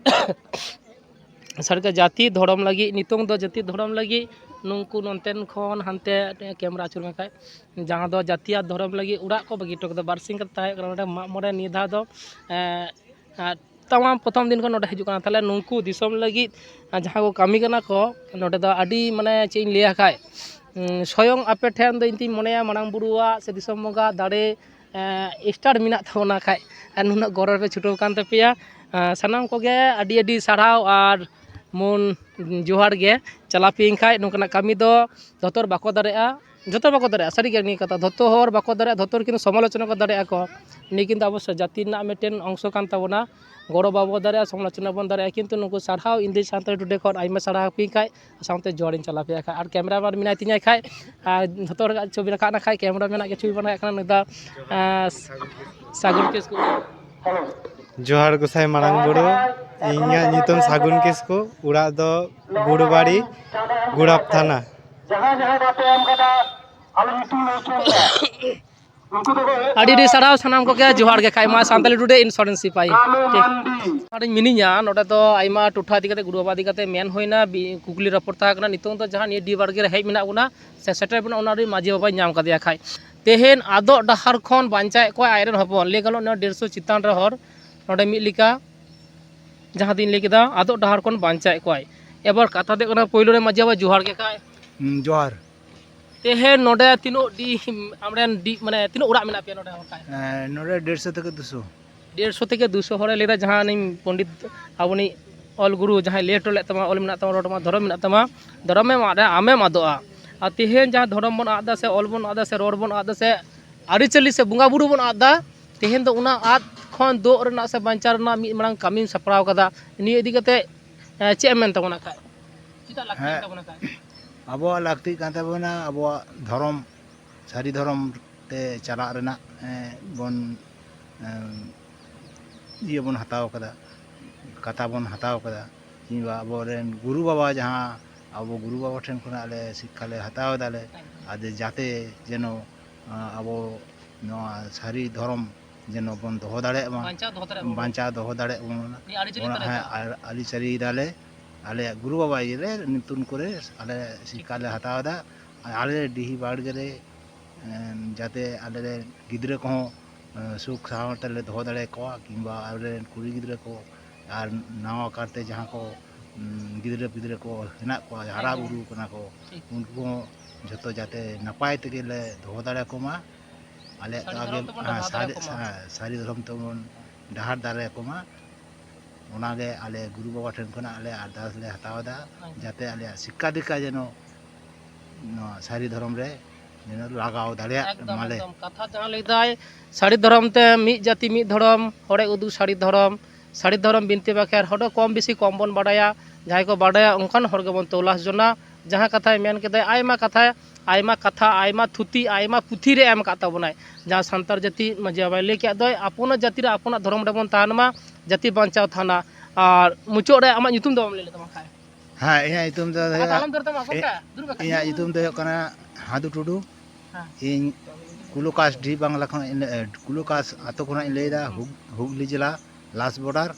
ᱥᱟᱹᱨᱤᱜᱮ ᱡᱟᱹᱛᱤ ᱫᱷᱚᱨᱚᱢ ᱞᱟᱹᱜᱤᱫ, ᱱᱤᱛᱚᱝ ᱫᱚ ᱡᱟᱹᱛᱤ ᱫᱷᱚᱨᱚᱢ ᱞᱟᱹᱜᱤᱫ ᱱᱩᱠᱩ ᱱᱚᱱᱛᱮᱱ ᱠᱷᱚᱱ ᱦᱟᱱᱛᱮ ᱠᱮᱢᱨᱟ ᱟᱹᱪᱩᱨ ᱢᱮ ᱠᱷᱟᱡ, ᱡᱟᱦᱟᱸ ᱫᱚ ᱡᱟᱹᱛᱤ ᱟᱨ ᱫᱷᱚᱨᱚᱢ ᱞᱟᱹᱜᱤᱫ ᱚᱲᱟᱜ ᱠᱚ ᱵᱟᱹᱜᱤ ᱦᱚᱴᱚ ᱠᱟᱫᱟ᱾ ᱵᱟᱨᱥᱤᱧ ᱠᱟᱛᱮ ᱛᱟᱦᱮᱸ ᱠᱟᱱᱟ ᱱᱚᱰᱮ ᱢᱟᱜ ᱢᱚᱬᱮ᱾ ᱱᱤᱭᱟᱹ ᱫᱷᱟᱣ ᱫᱚ, ᱮᱸ, ᱛᱟᱢᱟᱢ ᱯᱨᱚᱛᱷᱚᱢ ᱫᱤᱱ ᱠᱷᱚᱱ ᱱᱚᱰᱮ ᱦᱤᱡᱩᱜ ᱠᱟᱱᱟ᱾ ᱛᱟᱦᱚᱞᱮ ᱱᱩᱠᱩ ᱫᱤᱥᱚᱢ ᱞᱟᱹᱜᱤᱫ, ᱟᱨ ᱡᱟᱦᱟᱸ ᱠᱚ ᱠᱟᱹᱢᱤ ᱠᱟᱱᱟ ᱠᱚ ᱱᱚᱰᱮ ᱫᱚ, ᱟᱹᱰᱤ, ᱢᱟᱱᱮ, ᱪᱮᱫ ᱤᱧ ᱞᱟᱹᱭᱟ ᱠᱷᱟᱡ, ᱩᱸ, ᱥᱚᱭᱚᱝ ᱟᱯᱮ ᱴᱷᱮᱱ ᱫᱚ ᱤᱧ ᱫᱩᱧ ᱢᱚᱱᱮᱭᱟ ᱢᱟᱨᱟᱝ ᱵᱩᱨᱩᱣᱟᱜ ᱥᱮ ᱫᱤᱥᱚᱢ ᱵᱚᱸᱜᱟ ᱫᱟᱲᱮ, ᱮᱸ, ᱮᱥᱴᱟᱨ ᱢᱮᱱᱟᱜ ᱛᱟᱵᱚᱱᱟ ᱠᱷᱟᱡ, ᱟᱨ ᱱᱩᱱᱟᱹᱜ ᱜᱚᱨᱚᱵᱽ ᱨᱮ ᱪᱷᱩᱴᱟᱹᱣ ᱠᱟᱱ ᱛᱟᱯᱮᱭᱟ᱾ ᱮᱸ, ᱥᱟᱱᱟᱢ ᱠᱚᱜᱮ ᱟᱹᱰᱤ ᱟᱹᱰᱤ ᱥᱟᱨᱦᱟᱣ ᱟᱨ ᱢᱚᱱ ᱡᱚᱦᱟᱨ ᱜᱮ᱾ ᱪᱟᱞᱟᱣ ᱯᱮᱭᱟᱹᱧ ᱠᱷᱟᱡ ᱱᱚᱝᱠᱟᱱᱟᱜ ᱠᱟᱹᱢᱤ ᱫᱚ ᱡᱚᱛᱚ ᱦᱚᱲ ᱵᱟᱠᱚ ᱫᱟᱲᱮᱭᱟᱜᱼᱟ, ᱡᱚᱛᱚ ᱦᱚᱲ ᱵᱟᱠᱚ ᱫᱟᱲᱮᱭᱟᱜᱼᱟ, ᱥᱟᱹᱨᱤ ᱜᱮ ᱱᱤᱭᱟᱹ ᱠᱟᱛᱷᱟ, ᱡᱚᱛᱚ ᱦᱚᱲ ᱵᱟᱠᱚ ᱫᱟᱲᱮᱭᱟᱜᱼᱟ, ᱡᱚᱛᱚ ᱦᱚᱲ ᱠᱤᱱᱛᱩ ᱥᱚᱢᱟᱞᱳᱪᱚᱱᱟ ᱠᱚ ᱫᱟᱲᱮᱭᱟᱜᱼᱟ ᱠᱚ᱾ ᱱᱤᱭᱟᱹ ᱠᱤᱱᱛᱩ ᱟᱵᱚ ᱥᱮ ᱡᱟᱹᱛᱤ ᱨᱮᱱᱟᱜ ᱢᱤᱫᱴᱮᱱ ᱚᱝᱥᱚ ᱠᱟᱱ ᱛᱟᱵᱚᱱᱟ᱾ ᱜᱚᱲᱚ ᱵᱟᱵᱚ ᱫᱟᱲᱮᱭᱟᱜᱼᱟ, ᱥᱚᱢᱟᱞᱳᱪᱚᱱᱟ ᱵᱚᱱ ᱫᱟᱲᱮᱭᱟᱜᱼᱟ, ᱠᱤᱱᱛᱩ ᱱᱩᱠᱩ ᱥᱟᱨᱦᱟᱣ ᱤᱧ ᱫᱚ ᱥᱟᱱᱛᱟᱲᱤ ᱴᱩᱰᱮ ᱠᱷᱚᱱ ᱟᱭᱢᱟ ᱥᱟᱨᱦᱟᱣ ᱯᱮ ᱠᱷᱟᱡ, ᱥᱟᱶᱛᱮ ᱡᱚᱦᱟᱨᱤᱧ ᱪᱟᱞᱟᱣ ᱯᱮᱭᱟ ᱠᱷᱟᱡ᱾ ᱟᱨ ᱠᱮᱢᱨᱟ ᱢᱮᱱ ᱢᱮᱱᱟᱭ ᱛᱤᱧᱟᱹ ᱠᱷᱟᱡ, ᱟᱨ ᱡᱚᱛᱚ ᱦᱚᱲ ᱪᱷᱚᱵᱤ ᱨᱟᱠᱟᱵ ᱮᱱᱟ ᱠᱷᱟᱡ, ᱠᱮᱢᱨᱟ ᱢᱮᱱᱟᱜ ᱜᱮ ᱪᱷᱚᱵᱤ ᱵᱟᱝ ᱨᱟᱠᱟᱵ ᱠᱟᱱᱟ, ᱩᱱᱤ ᱫᱚ, ᱟᱸ, ᱥᱟᱹᱜᱩᱱ ᱠᱤᱥᱠᱩ᱾ ᱡᱚᱦᱟᱨ ᱜᱚᱸᱥᱟᱭ ᱢᱟᱨᱟᱝ ᱵᱩᱨᱩ, ᱤᱧᱟᱹᱜ ᱧᱩᱛᱩᱢ ᱥᱟᱹᱜᱩᱱ ᱠᱤᱥᱠᱩ, ᱚᱲᱟᱜ ᱫᱚ ᱜᱩᱲᱵᱟᱲᱤ, ᱜᱩᱲᱟᱯ ᱛᱷᱟᱱᱟ᱾ ᱡᱟᱦᱟᱸ ᱡᱟᱦᱟᱸ ᱵᱟᱯᱮ ᱮᱢ ᱠᱟᱫᱟ, ᱟᱞᱮ ᱧᱩᱛᱩᱢ ᱞᱮ ᱩᱪᱷᱟᱹᱱ ᱮᱫᱟ᱾ ᱟᱹᱰᱤ ᱟᱹᱰᱤ ᱥᱟᱨᱦᱟᱣ ᱥᱟᱱᱟᱢ ᱠᱚᱜᱮ, ᱡᱚᱦᱟᱨ ᱜᱮ ᱠᱷᱟᱡ ᱢᱟ ᱥᱟᱱᱛᱟᱞᱤ ᱴᱩᱰᱮ ᱤᱱᱥᱩᱨᱮᱱᱥ ᱥᱤᱯᱟᱦᱤ᱾ ᱴᱷᱤᱠ᱾ ᱱᱚᱰᱮᱧ ᱢᱤᱱᱟᱹᱧᱟ, ᱱᱚᱰᱮ ᱫᱚ ᱟᱭᱢᱟ ᱴᱚᱴᱷᱟ ᱤᱫᱤ ᱠᱟᱛᱮ, ᱜᱩᱨᱩ ᱵᱟᱵᱟ ᱤᱫᱤ ᱠᱟᱛᱮ ᱢᱮᱱ ᱦᱩᱭᱱᱟ, ᱵᱤ-, ᱠᱩᱠᱞᱤ ᱨᱚᱯᱚᱲ ᱛᱟᱦᱮᱸ ᱠᱟᱱᱟ᱾ ᱱᱤᱛᱚᱝ ᱫᱚ ᱡᱟᱦᱟᱸ ᱱᱤᱭᱟᱹ ᱰᱤ ᱵᱟᱲᱜᱮ ᱨᱮ ᱦᱮᱡ ᱢᱮᱱᱟᱜ ᱵᱚᱱᱟ ᱥᱮ ᱥᱮᱴᱮᱨ ᱵᱚᱱᱟ, ᱚᱱᱟ ᱨᱮ ᱢᱟᱹᱡᱷᱤ ᱵᱟᱵᱟᱧ ᱧᱟᱢ ᱠᱟᱫᱮᱭᱟ ᱠᱷᱟᱡ᱾ ᱛᱮᱦᱮᱧ ᱟᱫᱚᱜ ᱰᱟᱦᱟᱨ ᱠᱷᱚᱱ ᱵᱟᱧᱪᱟᱣᱮᱫ ᱠᱚᱣᱟᱭ ᱟᱡᱨᱮᱱ ᱦᱚᱯᱚᱱ, ᱞᱟᱹᱭ ᱜᱟᱱᱚᱜ ᱱᱚᱣᱟ ᱰᱮᱲᱥᱚ ᱪᱮᱛᱟᱱ ᱨᱮ ᱦᱚᱲ ᱱᱚᱰᱮ ᱢᱤᱫ ᱞᱮᱠᱟ ᱡᱟᱦᱟᱸ ᱫᱚᱧ ᱞᱟᱹᱭ ᱠᱮᱫᱟ, ᱟᱫᱚᱜ ᱰᱟᱦᱟᱨ ᱠᱷᱚᱱ ᱵᱟᱧᱪᱟᱣᱮᱫ ᱠᱚᱣᱟᱭ᱾ ᱮᱵᱟᱨ ᱠᱟᱛᱷᱟ ᱫᱚ ᱦᱩᱭᱩᱜ ᱠᱟᱱᱟ, ᱯᱳᱭᱞᱳ ᱨᱮ ᱢᱟᱹᱡᱷᱤ ᱵᱟᱵᱟ ᱡᱚᱦᱟᱨ ᱜᱮ ᱠᱷᱟᱡ᱾ ᱦᱩᱸ, ᱡᱚᱦᱟᱨ᱾ ᱛᱮᱦᱮᱧ ᱱᱚᱰᱮ ᱛᱤᱱᱟᱹᱜ ᱰᱤ, ᱟᱢᱨᱮᱱ ᱰᱤ, ᱢᱟᱱᱮ ᱛᱤᱱᱟᱹᱜ ᱚᱲᱟᱜ ᱢᱮᱱᱟᱜ ᱯᱮᱭᱟ ᱱᱚᱰᱮ ᱚᱱᱠᱟ? ᱮᱸ, ᱱᱚᱰᱮ ᱰᱮᱲᱥᱚ ᱛᱷᱮᱠᱮ ᱫᱩᱥᱚ᱾ ᱰᱮᱲᱥᱚ ᱛᱷᱮᱠᱮ ᱫᱩᱥᱚ ᱦᱚᱲᱮ ᱞᱟᱹᱭᱫᱟ, ᱡᱟᱦᱟᱸ ᱱᱤᱧ ᱯᱚᱱᱰᱤᱛ ᱟᱵᱚᱱᱤᱡ ᱚᱞ ᱜᱩᱨᱩ ᱡᱟᱦᱟᱸᱭ ᱞᱟᱹᱭ ᱦᱚᱴᱚ ᱞᱮᱫ ᱛᱟᱢᱟ, ᱚᱞ ᱢᱮᱱᱟᱜ ᱛᱟᱢᱟ, ᱨᱚᱲ ᱢᱟ, ᱫᱷᱚᱨᱚᱢ ᱢᱮᱱᱟᱜ ᱛᱟᱢᱟ, ᱫᱷᱚᱨᱚᱢᱮᱢ ᱟᱫᱟ, ᱟᱢᱮᱢ ᱟᱫᱚᱜᱼᱟ᱾ ᱟᱨ ᱛᱮᱦᱮᱧ ᱡᱟᱦᱟᱸ ᱫᱷᱚᱨᱚᱢ ᱵᱚᱱ ᱟᱫ ᱮᱫᱟ ᱥᱮ ᱚᱞ ᱵᱚᱱ ᱟᱫ ᱮᱫᱟ ᱥᱮ ᱟᱹᱨᱤᱪᱟᱹᱞᱤ ᱥᱮ ᱵᱚᱸᱜᱟ ᱵᱩᱨᱩ ᱵᱚᱱ ᱟᱫ ᱮᱫᱟ, ᱛᱮᱦᱮᱧ ᱫᱚ ᱚᱱᱟ ᱟᱫ ᱠᱷᱚᱱ ᱫᱚᱜ ᱨᱮᱱᱟᱜ ᱥᱮ ᱵᱟᱧᱪᱟᱣ ᱨᱮᱱᱟᱜ ᱢᱤᱫ ᱢᱟᱨᱟᱝ ᱠᱟᱹᱢᱤᱢ ᱥᱟᱯᱲᱟᱣ ᱠᱟᱫᱟ᱾ ᱱᱤᱭᱟᱹ ᱤᱫᱤ ᱠᱟᱛᱮ, ᱮᱸ, ᱪᱮᱫ ᱮᱢ ᱢᱮᱱ ᱛᱟᱵᱚᱱᱟ ᱠᱷᱟᱡ? ᱪᱮᱫᱟᱜ ᱞᱟᱹᱠᱛᱤ ᱦᱮᱸ᱾ ᱠᱟᱱ ᱛᱟᱵᱚᱱᱟ ᱠᱷᱟᱡ? ᱟᱵᱚᱣᱟᱜ ᱞᱟᱹᱠᱛᱤᱜ ᱠᱟᱱ ᱛᱟᱵᱚᱱᱟ ᱟᱵᱚᱣᱟᱜ ᱫᱷᱚᱨᱚᱢ, ᱥᱟᱹᱨᱤ ᱫᱷᱚᱨᱚᱢ ᱛᱮ ᱪᱟᱞᱟᱜ ᱨᱮᱱᱟᱜ, ᱮᱸ, ᱵᱚᱱ, ᱮᱸ, ᱤᱭᱟᱹ ᱵᱚᱱ ᱦᱟᱛᱟᱣ ᱠᱟᱫᱟ, ᱠᱟᱛᱷᱟ ᱵᱚᱱ ᱦᱟᱛᱟᱣ ᱠᱟᱫᱟ, ᱠᱤᱝᱵᱟ ᱟᱵᱚᱨᱮᱱ ᱜᱩᱨᱩ ᱵᱟᱵᱟ ᱡᱟᱦᱟᱸ ᱟᱵᱚ ᱜᱩᱨᱩ ᱵᱟᱵᱟ ᱴᱷᱮᱱ ᱠᱷᱚᱱᱟᱜ ᱟᱞᱮ ᱥᱤᱠᱠᱷᱟ ᱞᱮ ᱦᱟᱛᱟᱣ ᱫᱟᱞᱮ, ᱟᱫᱚ ᱡᱟᱛᱮ ᱡᱮᱱᱚ, ᱟᱸ, ᱟᱵᱚ ᱱᱚᱣᱟ ᱥᱟᱹᱨᱤ ᱫᱷᱚᱨᱚᱢ ᱡᱮᱱᱚ ᱵᱚᱱ ᱫᱚᱦᱚ ᱫᱟᱲᱮᱭᱟᱜ ᱢᱟ, ᱵᱟᱧᱪᱟᱣ ᱫᱚᱦᱚ ᱫᱟᱲᱮᱭᱟᱜ ᱢᱟ᱾ ᱵᱟᱧᱪᱟᱣ ᱫᱚᱦᱚ ᱫᱟᱲᱮᱭᱟᱜ ᱢᱟ᱾ ᱱᱤᱭᱟᱹ ᱟᱹᱨᱤᱪᱟᱹᱞᱤ ᱦᱮᱸ, ᱛᱟᱞᱮ ᱠᱟᱱᱟ᱾ ᱟᱨ ᱟᱹᱨᱤᱪᱟᱹᱞᱤ ᱫᱟᱞᱮ, ᱟᱞᱮᱭᱟᱜ ᱜᱩᱨᱩ ᱵᱟᱵᱟ ᱤᱭᱟᱹ ᱨᱮ ᱧᱩᱛᱩᱢ ᱠᱚᱨᱮ ᱟᱞᱮ ᱥᱤᱠᱠᱷᱟ ᱞᱮ ᱦᱟᱛᱟᱣ ᱮᱫᱟ᱾ ᱟᱨ ᱟᱞᱮ ᱰᱤᱦᱤ ᱵᱟᱲᱜᱮ ᱨᱮ, ᱮᱸ, ᱡᱟᱛᱮ ᱟᱞᱮ ᱨᱮᱱ ᱜᱤᱫᱽᱨᱟᱹ ᱠᱚᱦᱚᱸ, ᱮᱸ, ᱥᱩᱠ ᱥᱟᱶ ᱛᱮᱞᱮ ᱫᱚᱦᱚ ᱫᱟᱲᱮᱭᱟᱠᱚᱣᱟ, ᱠᱤᱝᱵᱟ ᱟᱞᱮ ᱨᱮᱱ ᱠᱩᱲᱤ ᱜᱤᱫᱽᱨᱟᱹ ᱠᱚ ᱟᱨ ᱱᱟᱣᱟ ᱠᱟᱨᱛᱮ ᱡᱟᱦᱟᱸ ᱠᱚ, ᱩᱸ, ᱜᱤᱫᱽᱨᱟᱹ ᱯᱤᱫᱽᱨᱟᱹ ᱠᱚ ᱦᱮᱱᱟᱜ ᱠᱚᱣᱟ, ᱦᱟᱨᱟ ᱦᱮᱸ᱾ ᱵᱩᱨᱩ ᱠᱟᱱᱟ ᱠᱚ, ᱴᱷᱤᱠ᱾ ᱩᱱᱠᱩ ᱦᱚᱸ ᱡᱷᱚᱛᱚ ᱡᱟᱛᱮ ᱱᱟᱯᱟᱭ ᱛᱮᱜᱮ ᱞᱮ ᱫᱚᱦᱚ ᱫᱟᱲᱮᱭᱟᱠᱚ ᱢᱟ᱾ ᱟᱞᱮᱭᱟᱜ ᱥᱟᱹᱨᱤ ᱫᱚ ᱟᱜᱮ, ᱫᱷᱚᱨᱚᱢ ᱛᱮᱵᱚᱱ ᱦᱮᱸ, ᱰᱟᱦᱟᱨ ᱥᱟᱹᱨᱤ, ᱫᱟᱲᱮᱭᱟᱠᱚ ᱢᱟ᱾ ᱦᱮᱸ, ᱥᱟᱹᱨᱤ ᱫᱷᱚᱨᱚᱢ ᱛᱮᱵᱚᱱ ᱰᱟᱦᱟᱨ ᱫᱟᱲᱮᱭᱟᱠᱚ ᱢᱟ᱾ ᱚᱱᱟᱜᱮ ᱟᱞᱮ ᱜᱩᱨᱩ ᱵᱟᱵᱟ ᱴᱷᱮᱱ ᱠᱷᱚᱱᱟᱜ ᱟᱞᱮ ᱟᱨᱫᱟᱥ ᱞᱮ ᱦᱟᱛᱟᱣ ᱮᱫᱟ, ᱟᱪᱪᱷᱟ᱾ ᱡᱟᱛᱮ ᱟᱞᱮᱭᱟᱜ ᱥᱤᱠᱠᱷᱟ ᱫᱤᱠᱠᱷᱟ ᱡᱮᱱᱚ ᱱᱚᱣᱟ ᱥᱟᱹᱨᱤ ᱫᱷᱚᱨᱚᱢ ᱨᱮ ᱡᱮᱱᱚ ᱞᱟᱜᱟᱣ ᱫᱟᱲᱮᱭᱟᱜ ᱮᱠᱫᱚᱢ, ᱢᱟᱞᱮ᱾ ᱮᱠᱫᱚᱢ᱾ ᱠᱟᱛᱷᱟ ᱡᱟᱦᱟᱸ ᱞᱟᱹᱭᱫᱟᱭ, ᱥᱟᱹᱨᱤ ᱫᱷᱚᱨᱚᱢ ᱛᱮ ᱢᱤᱫ ᱡᱟᱹᱛᱤ ᱢᱤᱫ ᱫᱷᱚᱨᱚᱢ, ᱦᱚᱲᱮ ᱩᱫᱩᱜ ᱥᱟᱹᱨᱤ ᱫᱷᱚᱨᱚᱢ, ᱥᱟᱹᱨᱤ ᱫᱷᱚᱨᱚᱢ ᱵᱤᱱᱛᱤ ᱵᱟᱠᱷᱮᱬ, ᱦᱚᱲ ᱫᱚ ᱠᱚᱢ ᱵᱮᱥᱤ ᱠᱚᱢ ᱵᱚᱱ ᱵᱟᱰᱟᱭᱟ, ᱡᱟᱦᱟᱸᱭ ᱠᱚ ᱵᱟᱰᱟᱭᱟ ᱚᱱᱠᱟᱱ ᱦᱚᱲ ᱜᱮᱵᱚᱱ ᱛᱚᱞᱟᱥ ᱡᱚᱱᱟ᱾ ᱡᱟᱦᱟᱸ ᱠᱟᱛᱷᱟᱭ ᱢᱮᱱ ᱠᱮᱫᱟᱭ, ᱟᱭᱢᱟ ᱠᱟᱛᱷᱟ, ᱟᱭᱢᱟ ᱠᱟᱛᱷᱟ, ᱟᱭᱢᱟ ᱛᱷᱩᱛᱤ, ᱟᱭᱢᱟ ᱯᱩᱛᱷᱤ ᱨᱮ ᱮᱢ ᱟᱠᱟᱫ ᱛᱟᱵᱚᱱᱟᱭ᱾ ᱡᱟᱦᱟᱸ ᱥᱟᱱᱛᱟᱲ ᱡᱟᱹᱛᱤ ᱢᱟᱹᱡᱷᱤ ᱵᱟᱵᱟᱭ ᱞᱟᱹᱭ ᱠᱮᱫ ᱫᱚᱭ, ᱟᱯᱚᱱᱟᱜ ᱡᱟᱹᱛᱤ ᱨᱮ ᱟᱯᱚᱱᱟᱜ ᱫᱷᱚᱨᱚᱢ ᱨᱮᱵᱚᱱ ᱛᱟᱦᱮᱱ ᱢᱟ, ᱡᱟᱹᱛᱤ ᱵᱟᱧᱪᱟᱣ ᱛᱟᱦᱮᱱᱟ᱾ ᱟᱨ ᱢᱩᱪᱟᱹᱫ ᱨᱮ ᱟᱢᱟᱜ ᱧᱩᱛᱩᱢ ᱫᱚ ᱵᱟᱢ ᱞᱟᱹᱭ ᱞᱮᱫ ᱛᱟᱢᱟ ᱠᱷᱟᱡ? ᱦᱮᱸ, ᱤᱧᱟᱹᱜ ᱧᱩᱛᱩᱢ ᱫᱚ ᱟᱨ ᱦᱩᱭᱩᱜᱼᱟ, ᱛᱟᱲᱟᱢ ᱫᱚᱨ ᱛᱟᱢᱟ, ᱜᱚᱴᱟ, ᱫᱩᱲᱩᱵ ᱟᱠᱟᱱ᱾ ᱤᱧᱟᱹᱜ ᱧᱩᱛᱩᱢ ᱫᱚ ᱦᱩᱭᱩᱜ ᱠᱟᱱᱟ ᱦᱟᱫᱩ ᱴᱩᱰᱩ᱾ ᱦᱮᱸ᱾ ᱤᱧ ᱠᱩᱞᱩᱠᱟᱥ ᱰᱤ ᱵᱟᱝᱞᱟ ᱠᱷᱚᱱ ᱤᱧ ᱞᱟᱹᱭ- ᱠᱩᱞᱩᱠᱟᱥ ᱟᱛᱳ ᱠᱷᱚᱱᱟᱜ ᱤᱧ ᱞᱟᱹᱭᱫᱟ, ᱦᱩᱜᱽ- ᱦᱩᱜᱽᱞᱤ ᱡᱮᱞᱟ, ᱞᱟᱥ ᱵᱚᱰᱟᱨ᱾